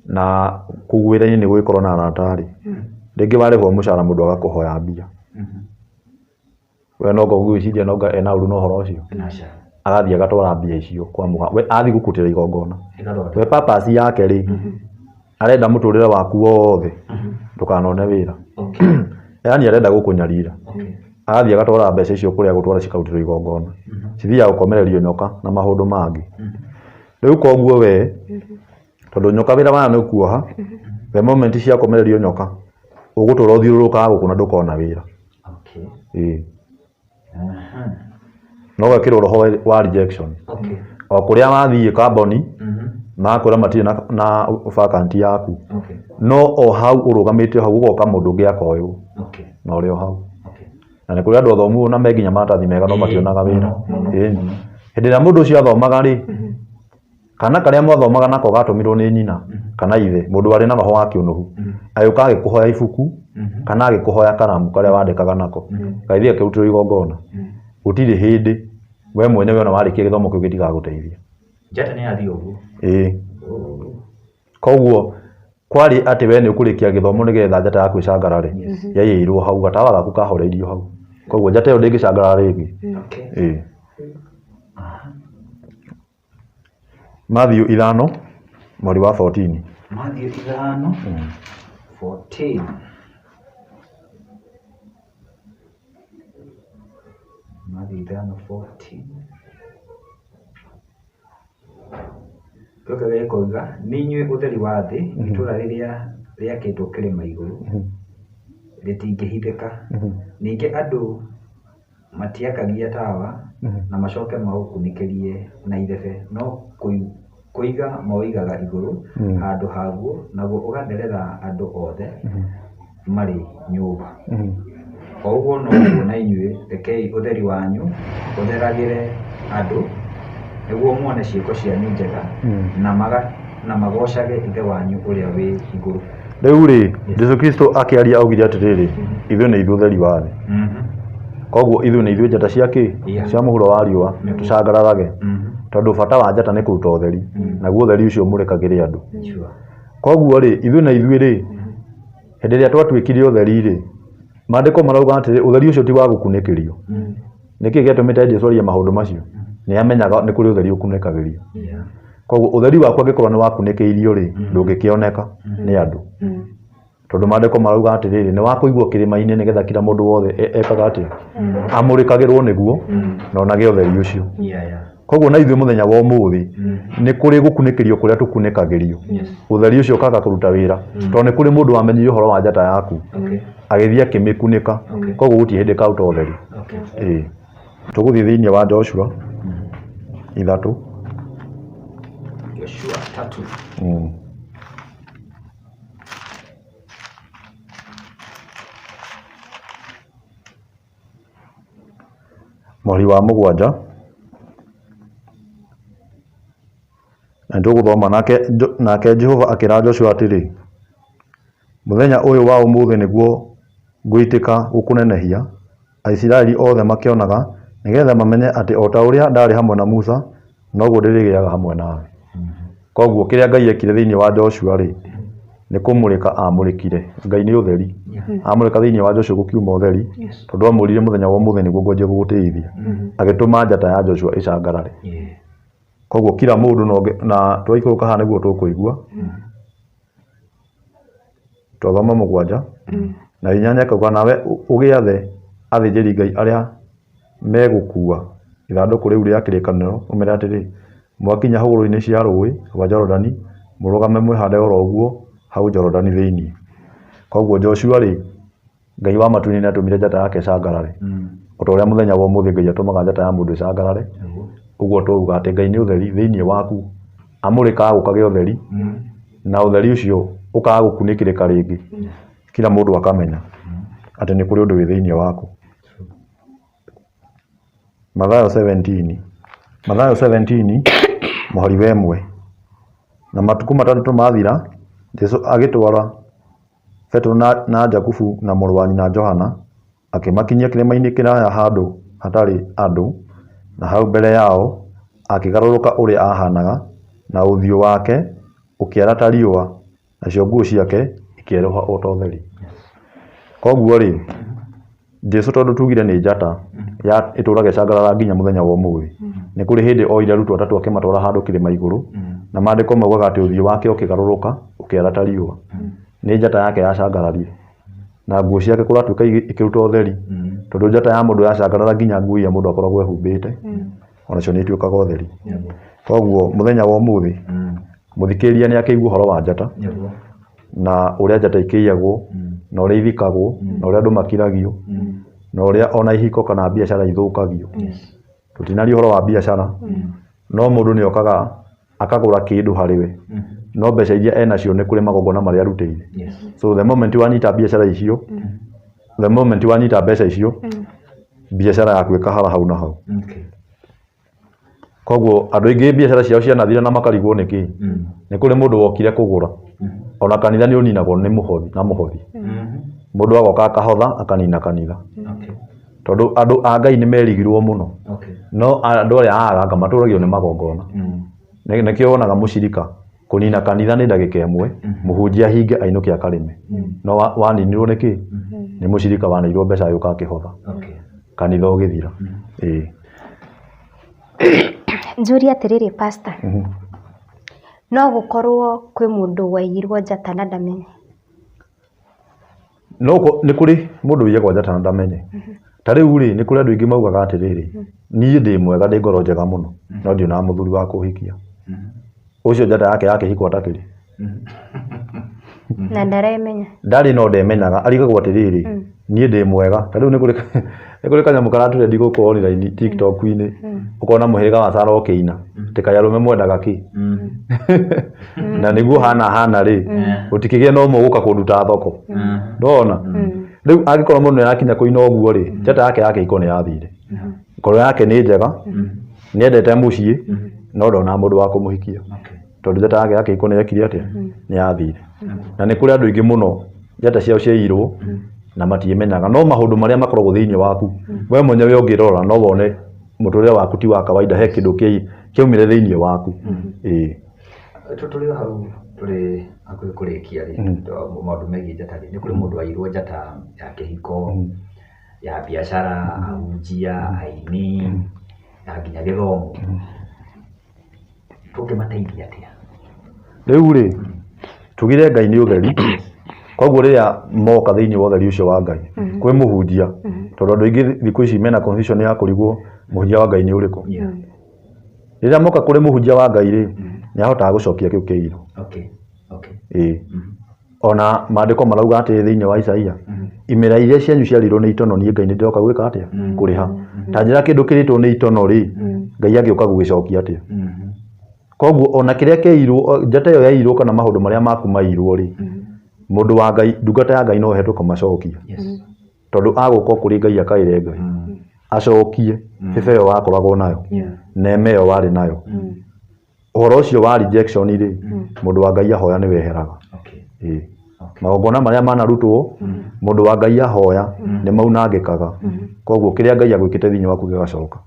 na kũu wĩra-inĩ nĩ gũgĩkorwo na arata rĩ, rĩngĩ warĩhwo mũcara mũndũ agakũhoya mbia. We no anga ũgwĩciria no anga ena ũru na ũhoro ũcio? Agathiĩ agatwara mbia icio kwa mũga, we athiĩ gũkũrutĩra igongona. We purpose yake rĩ, arenda mũtũrĩre waku wothe ndũkanone wĩra. Yaani arenda gũkũnyarira. Agathiĩ agatwara mbeca icio kũrĩa agũtwara cikarutĩrwo igongona. Cithiaga gũkomererio nyoka na maũndũ mangĩ. Rĩu koguo we, tondũ nyoka wĩra wayo nĩ kuoha, the moment ciakomererio nyoka, ũgũtũra ũthiũrũrũkaga gũkũ na ndũkona wĩra. Ĩĩ. No ũgekĩrwo roho wa rejection. O kũrĩa wathiĩ kambuni, magakwĩra matirĩ na vacant yaku. No o hau ũrũgamĩte o hau gũgoka mũndũ ũngĩ akoywo. Na ũrĩ o hau. Na nĩ kũrĩ andũ athomu na me nginya maratathi mega no mationaga wĩra. Ĩĩ. Hĩndĩ ĩrĩa mũndũ ũcio athomaga rĩ, kana karĩa mwathomaga nako gatũmirwo nĩ nyina kana ithe, mũndũ warĩ na roho wa kĩũnũhu, agĩũka agĩkũhoya ibuku kana agĩkũhoya karamu karĩa wandĩkaga nako, gagĩthiĩ gakĩrutĩrwo igongona. Gũtirĩ hĩndĩ we mwenyewe ona warĩkia gĩthomo kĩu gĩtigagũteithia. Njata nĩ yathiĩ ũguo. Ĩĩ. Koguo kwarĩ atĩ we nĩ ũkũrĩkia gĩthomo nĩgetha njata yaku ĩcangarare, yaiyĩirwo hau, gatawa gaku kahoreirio hau. Koguo njata ĩyo ndĩngĩcangarara rĩngĩ. Okay. Ĩĩ. Matthew ithano mweri wa 14. Matthew ithano 14. Matthew ithano 14. Gĩũka gĩkoiga, nĩ inyuĩ ũtheri wa thĩ, itũũra rĩrĩa rĩakĩtwo kĩrĩma igũrũ rĩtingĩhithĩka. Ningĩ andũ matiakagia tawa na macoke maũkunĩkĩrie na irebe, no kũiga maũigaga igũrũ handũ haguo, naguo ũgatherera andũ othe marĩ nyũmba. O ũguo noguo na inyuĩ, rekei ũtheri wanyu ũtheragĩre andũ, nĩguo mone ciĩko cianyu njega, na magoocage Ithe wanyu ũrĩa wĩ igũrũ. Rĩu rĩ, Jesu Kristo akĩaria augire atĩrĩrĩ, ithuĩ nĩ ithuĩ ũtheri wa thĩ. Koguo ithuĩ nĩ ithuĩ njata cia kĩ? Cia mũhuro wa riũa, tũcangararage. Tondũ bata wa njata nĩ kũruta ũtheri, naguo ũtheri ũcio ũmũrĩkagĩre andũ. Koguo rĩ, ithuĩ na ithuĩ rĩ, hĩndĩ ĩrĩa twatuĩkire ũtheri rĩ, maandĩko marauga atĩrĩ, ũtheri ũcio ti wa gũkunĩkĩrio. Nĩkĩ gĩatũmĩte Jesu arie maũndũ macio? Nĩ amenyaga nĩ kũrĩ ũtheri ũkunĩkagĩrio. Koguo ũtheri waku angĩkorwo nĩ wakunĩkĩirio rĩ, ndũngĩkĩoneka nĩ andũ. Tondũ maandĩko marauga atĩrĩrĩ, nĩ wakũigwo kĩrĩma-inĩ nĩgetha kila mũndũ wothe ekaga atĩa? Amũrĩkagĩrwo nĩguo na onage ũtheri ũcio. Koguo na ithuĩ mũthenya wa ũmũthĩ nĩ kũrĩ gũkunĩkĩrio kũrĩa tũkunĩkagĩrio. Ũtheri ũcio ũkaga kũruta wĩra. Tondũ nĩ kũrĩ mũndũ wamenyire ũhoro wa njata yaku, agĩthiĩ akĩmĩkunĩka. Koguo gũtirĩ hĩndĩ ĩkaruta ũtheri. Ĩĩ. Tũgũthiĩ thĩinĩ wa Joshua ithatũ. Joshua tatu. Mweri wa mũgwanja na nĩtũgũthoma nake, nake Jehova akĩra Joshua atĩrĩ, mũthenya ũyũ wa ũmũthĩ nĩguo ngũitĩka gũkũnenehia, Aisiraeli othe makĩonaga, nĩgetha mamenye atĩ o ta ũrĩa ndaarĩ hamwe na Musa, noguo ndĩrĩgĩaga hamwe nawe. Koguo kĩrĩa Ngai ekire thĩinĩ wa Joshua rĩ, nĩ kũmũrĩka amũrĩkire. Ngai nĩ ũtheri. Amũrĩka thĩinĩ wa Joshua gũkiuma ũtheri, tondũ amwĩrire mũthenya wa ũmũthĩ nĩguo ngwanjia gũgũtĩithia. Agĩtũma njata ya Joshua ĩcangarare. Koguo kila mũndũ na twaikũrũka haha nĩguo tũkũigua. Twathoma mũgwanja na inyanya ĩkauga nawe ũgĩathe athĩnjĩri Ngai arĩa megũkuua ithandũkũ rĩu rĩa kĩrĩkanĩro ũmere atĩrĩ, mwakinya hũgũrũrũ-inĩ cia rũũĩ rwa Jorodani, mũrũgame mwĩhande o ro ũguo hau Jorodani thĩinĩ. Koguo Joshua rĩ, Ngai wa matu-inĩ nĩ atũmire njata yake ĩcangarare. O ta ũrĩa mũthenya wa ũmũthĩ Ngai atũmaga njata ya mũndũ ĩcangarare, ũguo twauga atĩ Ngai nĩ ũtheri thĩinĩ waku, amũrĩkaga gũkagĩa ũtheri, na ũtheri ũcio ũkaga gũkunĩkĩrĩka rĩngĩ, kila mũndũ akamenya atĩ nĩ kũrĩ ũndũ wĩ thĩinĩ waku. Mathayo 17, Mathayo 17 mũhari wa ĩmwe. Na matukũ matandatũ mathira, Jesu agĩtwara Petero na Jakubu na mũrũ wa nyina Johana, akĩmakinyia kĩrĩma-inĩ kĩraya handũ hatarĩ andũ, na hau mbere yao akĩgarũrũka ũrĩa aahanaga, na ũthiũ wake ũkĩara ta riũa, nacio nguo ciake ikĩerũha o ta ũtheri. Koguo-rĩ, Jesu tondũ tugire nĩ njata ya ĩtũraga ĩcangarara nginya mũthenya wa ũmũthĩ, nĩ kũrĩ hĩndĩ oire arutwo atatũ akĩmatwara handũ kĩrĩma igũrũ, na maandĩko maugaga atĩ ũthiũ wake ũkĩgarũrũka ũkĩara ta riũa. Nĩ njata yake yacangararire na nguo ciake kũratuĩka ikĩruta ũtheri, tondũ njata ya mũndũ yacangarara nginya nguo iria mũndũ akoragwo ehumbĩte onacio nĩ ituĩkaga ũtheri. Koguo mũthenya wa ũmũthĩ mũthikĩrĩria nĩ akĩigua ũhoro wa njata na ũrĩa njata ikĩiyagwo na ũrĩa ithikagwo na ũrĩa andũ makiragio na ũrĩa ona ihiko kana biacara ithũkagio. Tũtinaria ũhoro wa biacara no mũndũ nĩ okaga akagũra kĩndũ harĩ we no mbeca iria enacio nĩ kũrĩ magongona marĩa arutĩire. So the moment wanyita biacara icio, the moment wanyita mbeca icio, biacara yaku ĩkahara hau na hau. Koguo andũ aingĩ biacara ciao cianathira na makarigwo nĩkĩ. Nĩ kũrĩ mũndũ wokire kũgũra. Ona kanitha nĩ ũninagwo nĩ mũhothi na mũhothi. Mũndũ agoka akahotha akanina kanitha. Tondũ andũ a Ngai nĩ merigirwo mũno. No andũ arĩa a aganga matũragio nĩ magongona. Nĩkĩo wonaga mũcirika kũnina kanitha nĩ ndagĩka ĩmwe, mũhunjia ahinge ainũke akarĩme. No waninirwo nĩ kĩ? Nĩ mũcirika waneirwo mbeca agĩũka akĩhotha. Kanitha ũgĩthira. Ĩĩ. Njũrie atĩrĩrĩ pastor, no gũkorwo kwĩ mũndũ waiyirwo njata na ndamenye? No nĩ kũrĩ mũndũ ũiyagwo njata na ndamenye. Ta rĩu rĩ, nĩ kũrĩ andũ aingĩ maugaga atĩrĩrĩ, niĩ ndĩ mwega ndĩ ngoro njega mũno, no ndionaga mũthuri wa kũhikia. Ũcio njata yake ya kĩhiko atakĩrĩ. Na ndaremenya. Ndarĩ no ndemenyaga, arigagwo atĩrĩrĩ, niĩ ndĩ mwega. Ta rĩu nĩ kũrĩ nĩ kũrĩ kanyamũ karatũrendi gũkũ online TikTok-inĩ, ũkona mũhĩrĩga wa Sarah ũkĩina, atĩ kaĩ arũme mwendaga kĩ? Na nĩguo hana hana rĩ, gũtikĩgĩe na ũmwe ũgũka kũnduta thoko. Ndona? Rĩu angĩkorwo mũndũ nĩ arakinya kũina ũguo rĩ, njata yake ya kĩhiko nĩ yathire. Ngoro yake nĩ njega, nĩ endete mũciĩ, no ndonaga mũndũ wa kũmũhikia. Tondũ njata yake ya kĩhiko nĩ yekire atĩa? Nĩ yathire. Na nĩ kũrĩ andũ aingĩ mũno njata ciao ciaiyirwo na matiĩmenyaga. No maũndũ marĩa makoragwo thĩinĩ waku, we mwenyewe ũngĩrora no wone mũtũrĩre waku ti wa kawaida, he kĩndũ kĩaumire thĩinĩ waku. Ĩĩ. Tũrĩ o hau tũrĩ hakuhĩ kũrĩkia rĩ, maũndũ megiĩ njata rĩ, nĩ kũrĩ mũndũ waiyirwo njata ya kĩhiko, ya biacara, ahunjia, aini, na nginya gĩthomo. Tũngĩmateithia atĩa? Rĩu rĩ, tugire Ngai nĩ ũtheri, koguo rĩrĩa moka thĩinĩ wa ũtheri ũcio wa Ngai, kwĩ mũhunjia, tondũ andũ aingĩ thikũ ici mena confusion ya kũrigwo mũhunjia wa Ngai nĩ ũrĩkũ. Rĩrĩa moka kũrĩ mũhunjia wa Ngai rĩ, nĩ ahotaga gũcokia kĩu kĩirũ. Ĩĩ. Ona maandĩko marauga atĩ thĩinĩ wa Isaia, imera iria cianyu ciarĩirwo nĩ itono niĩ Ngai nĩ ndĩroka gwĩka atĩa? Kũrĩha. Ta njĩra kĩndũ kĩrĩtwo nĩ itono rĩ, Ngai angĩũka gũgĩcokia atĩa? Koguo ona kĩrĩa kĩairwo, njata ĩyo yairwo kana maũndũ marĩa maku mairwo rĩ, mũndũ wa Ngai, ndungata ya Ngai no ĩhote kũmacokia. Tondũ agũka o kũrĩ Ngai akaĩre Ngai, acokie bĩba ĩyo wakoragwo nayo, nema ĩyo warĩ nayo. Ũhoro ũcio wa rejection rĩ, mũndũ wa Ngai ahoya nĩ weheraga. Ĩĩ. Magongona marĩa manarutwo, mũndũ wa Ngai ahoya nĩ maunangĩkaga. Koguo kĩrĩa Ngai agwĩkĩte thĩinĩ waku gĩgacoka.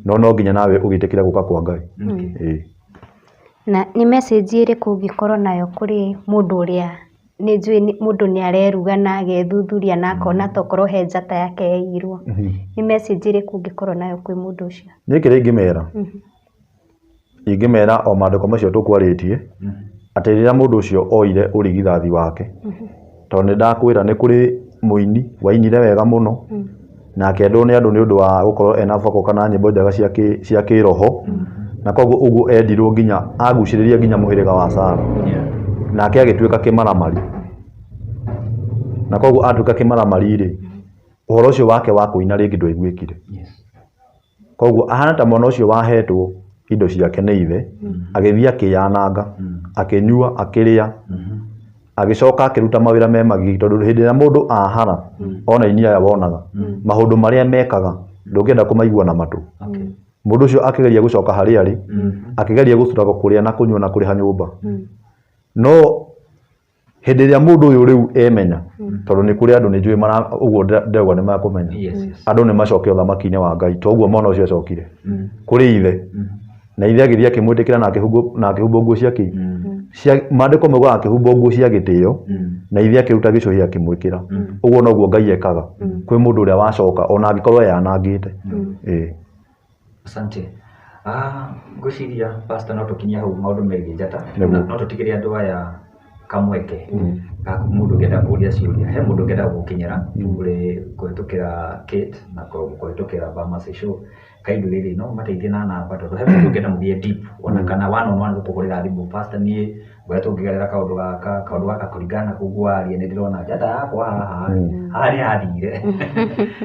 No no nginya nawe ũgĩtĩkĩre gũka kwa Ngai. Ĩĩ. Na nĩ message ĩrĩkũ ũngĩkorwo nayo kũrĩ mũndũ ũrĩa nĩ njũĩ mũndũ nĩ areruga na agethuthuria na akona tokorwo he njata yake yaiyirwo. Nĩ message ĩrĩkũ ũngĩkorwo nayo kwĩ mũndũ ũcio? Niĩ kĩrĩa ingĩmera, Ingĩmera o maandĩko macio tũkwarĩtie, atĩ rĩrĩa mũndũ ũcio oire ũrigithathi wake, tondũ nĩ ndakwĩra nĩ kũrĩ mũini wainire wega mũno, na akĩendwo nĩ andũ nĩ ũndũ wa gũkorwo ena vocal kana nyĩmbo njega cia kĩroho, na koguo ũguo endirwo nginya agucĩrĩria nginya mũhĩrĩga wa Sarah, nake agĩtuĩka kĩmaramari, na koguo atuĩka kĩmaramari rĩ, ũhoro ũcio wake wa kũina rĩngĩ ndwaiguĩkire. Koguo ahana ta mwana ũcio wahetwo indo ciake nĩ ithe, agĩthiĩ akĩyananga, akĩnyua, akĩrĩa, agĩcoka akĩruta mawĩra me magigi tondũ hĩndĩ ĩrĩa mũndũ ahara, ona aini aya wonaga, maũndũ marĩa mekaga ndũngĩenda kũmaigua na matũ. Mũndũ ũcio akĩgeria gũcoka harĩa arĩ, akĩgeria gũcuraga kũrĩa na kũnyua na kũrĩha nyũmba. No Hĩndĩ ĩrĩa mũndũ ũyũ rĩu emenya, tondũ nĩ kũrĩ andũ nĩ njũĩ mara ũguo ndĩrauga nĩ makũmenya, andũ nĩ macoke ũthamaki-inĩ wa Ngai, to ũguo mwana ũcio acokire kũrĩ ithe, na ithe agĩthiĩ akĩmwĩtĩkĩra na akĩhumbwo nguo cia kĩ? Cia, maandĩko maugaga akĩhumbwo nguo cia gĩtĩo, na ithe akĩruta gĩcũhĩ akĩmwĩkĩra. Ũguo noguo Ngai ekaga kwĩ mũndũ ũrĩa wacoka ona angĩkorwo eyanangĩte. Ĩĩ. Asante. Ah, ngwĩciria pastor no tũkinyie hau maũndũ megiĩ njata Nĩguo. na no tũtigĩre andũ aya kamweke ga mũndũ ũngĩenda kũria ciũria he mũndũ ũngĩenda gũgũkinyĩra kũrĩ kũhĩtũkĩra Kate na kũhĩtũkĩra Bamas Show kindly rĩ no ũmateithie na namba tondũ he mũndũ ũngĩenda mũthiĩ deep ona kana one on one gũkũhũrĩra thimũ pastor niĩ ngoretwo ngĩgerera kaũndũ gaka kaũndũ gaka kũringana na ũguo waria nĩ ndĩrona njata yakwa haha haha nĩ yathire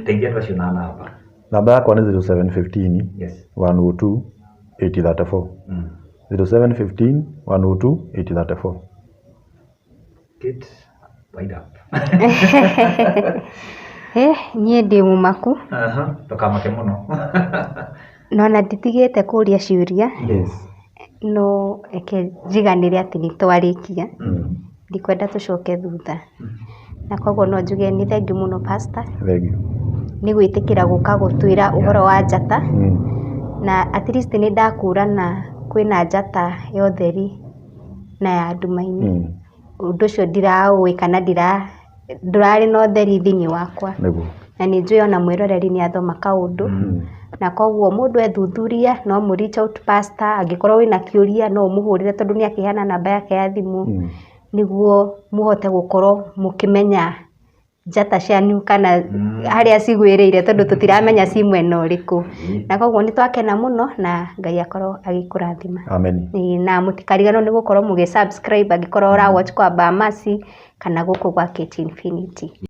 teithia andũ acio na namba. Namba yakwa nĩ 0715 Yes. 102 834. 0715 102 834. Kate, wind up. Eh, niĩ ndĩ mũmaku. Aha, ndũkamake mũno. No ona nditigĩte kũria ciũria. Yes. No reke njiganĩre atĩ nĩ twarĩkia. Ndikwenda tũcoke thutha. Na koguo no njuge nĩ thengiũ mũno pastor. Thank you. Nĩ gwĩtĩkĩra gũka gũtwĩra ũhoro wa njata. Na at least nĩ ndakũrana kwĩna njata ya ũtheri na ya nduma-inĩ. Ũndũ ũcio ndiraũĩ kana ndũrarĩ na ũtheri thĩinĩ wakwa. Nĩguo. Na nĩ njũĩ ona mwĩroreri nĩ athoma kaũndũ. Na koguo mũndũ ethuthuria no mũ reach out pastor, angĩkorwo wĩna kĩũria no ũmũhũrĩre tondũ nĩ akĩheana namba yake ya thimũ, nĩguo mũhote gũkorwo mũkĩmenya njata cianyu kana harĩa cigwĩrĩire, tondũ tũtiramenya ci mwena ũrĩkũ. Na koguo nĩ twakena mũno na Ngai akorwo agĩkũrathima. Amen. Ĩĩ, na mũtikariganĩrwo nĩ gũkorwo mũgĩ subscribe angĩkorwo ũra watch kwa Bamasi kana gũkũ gwa Kate Infinity.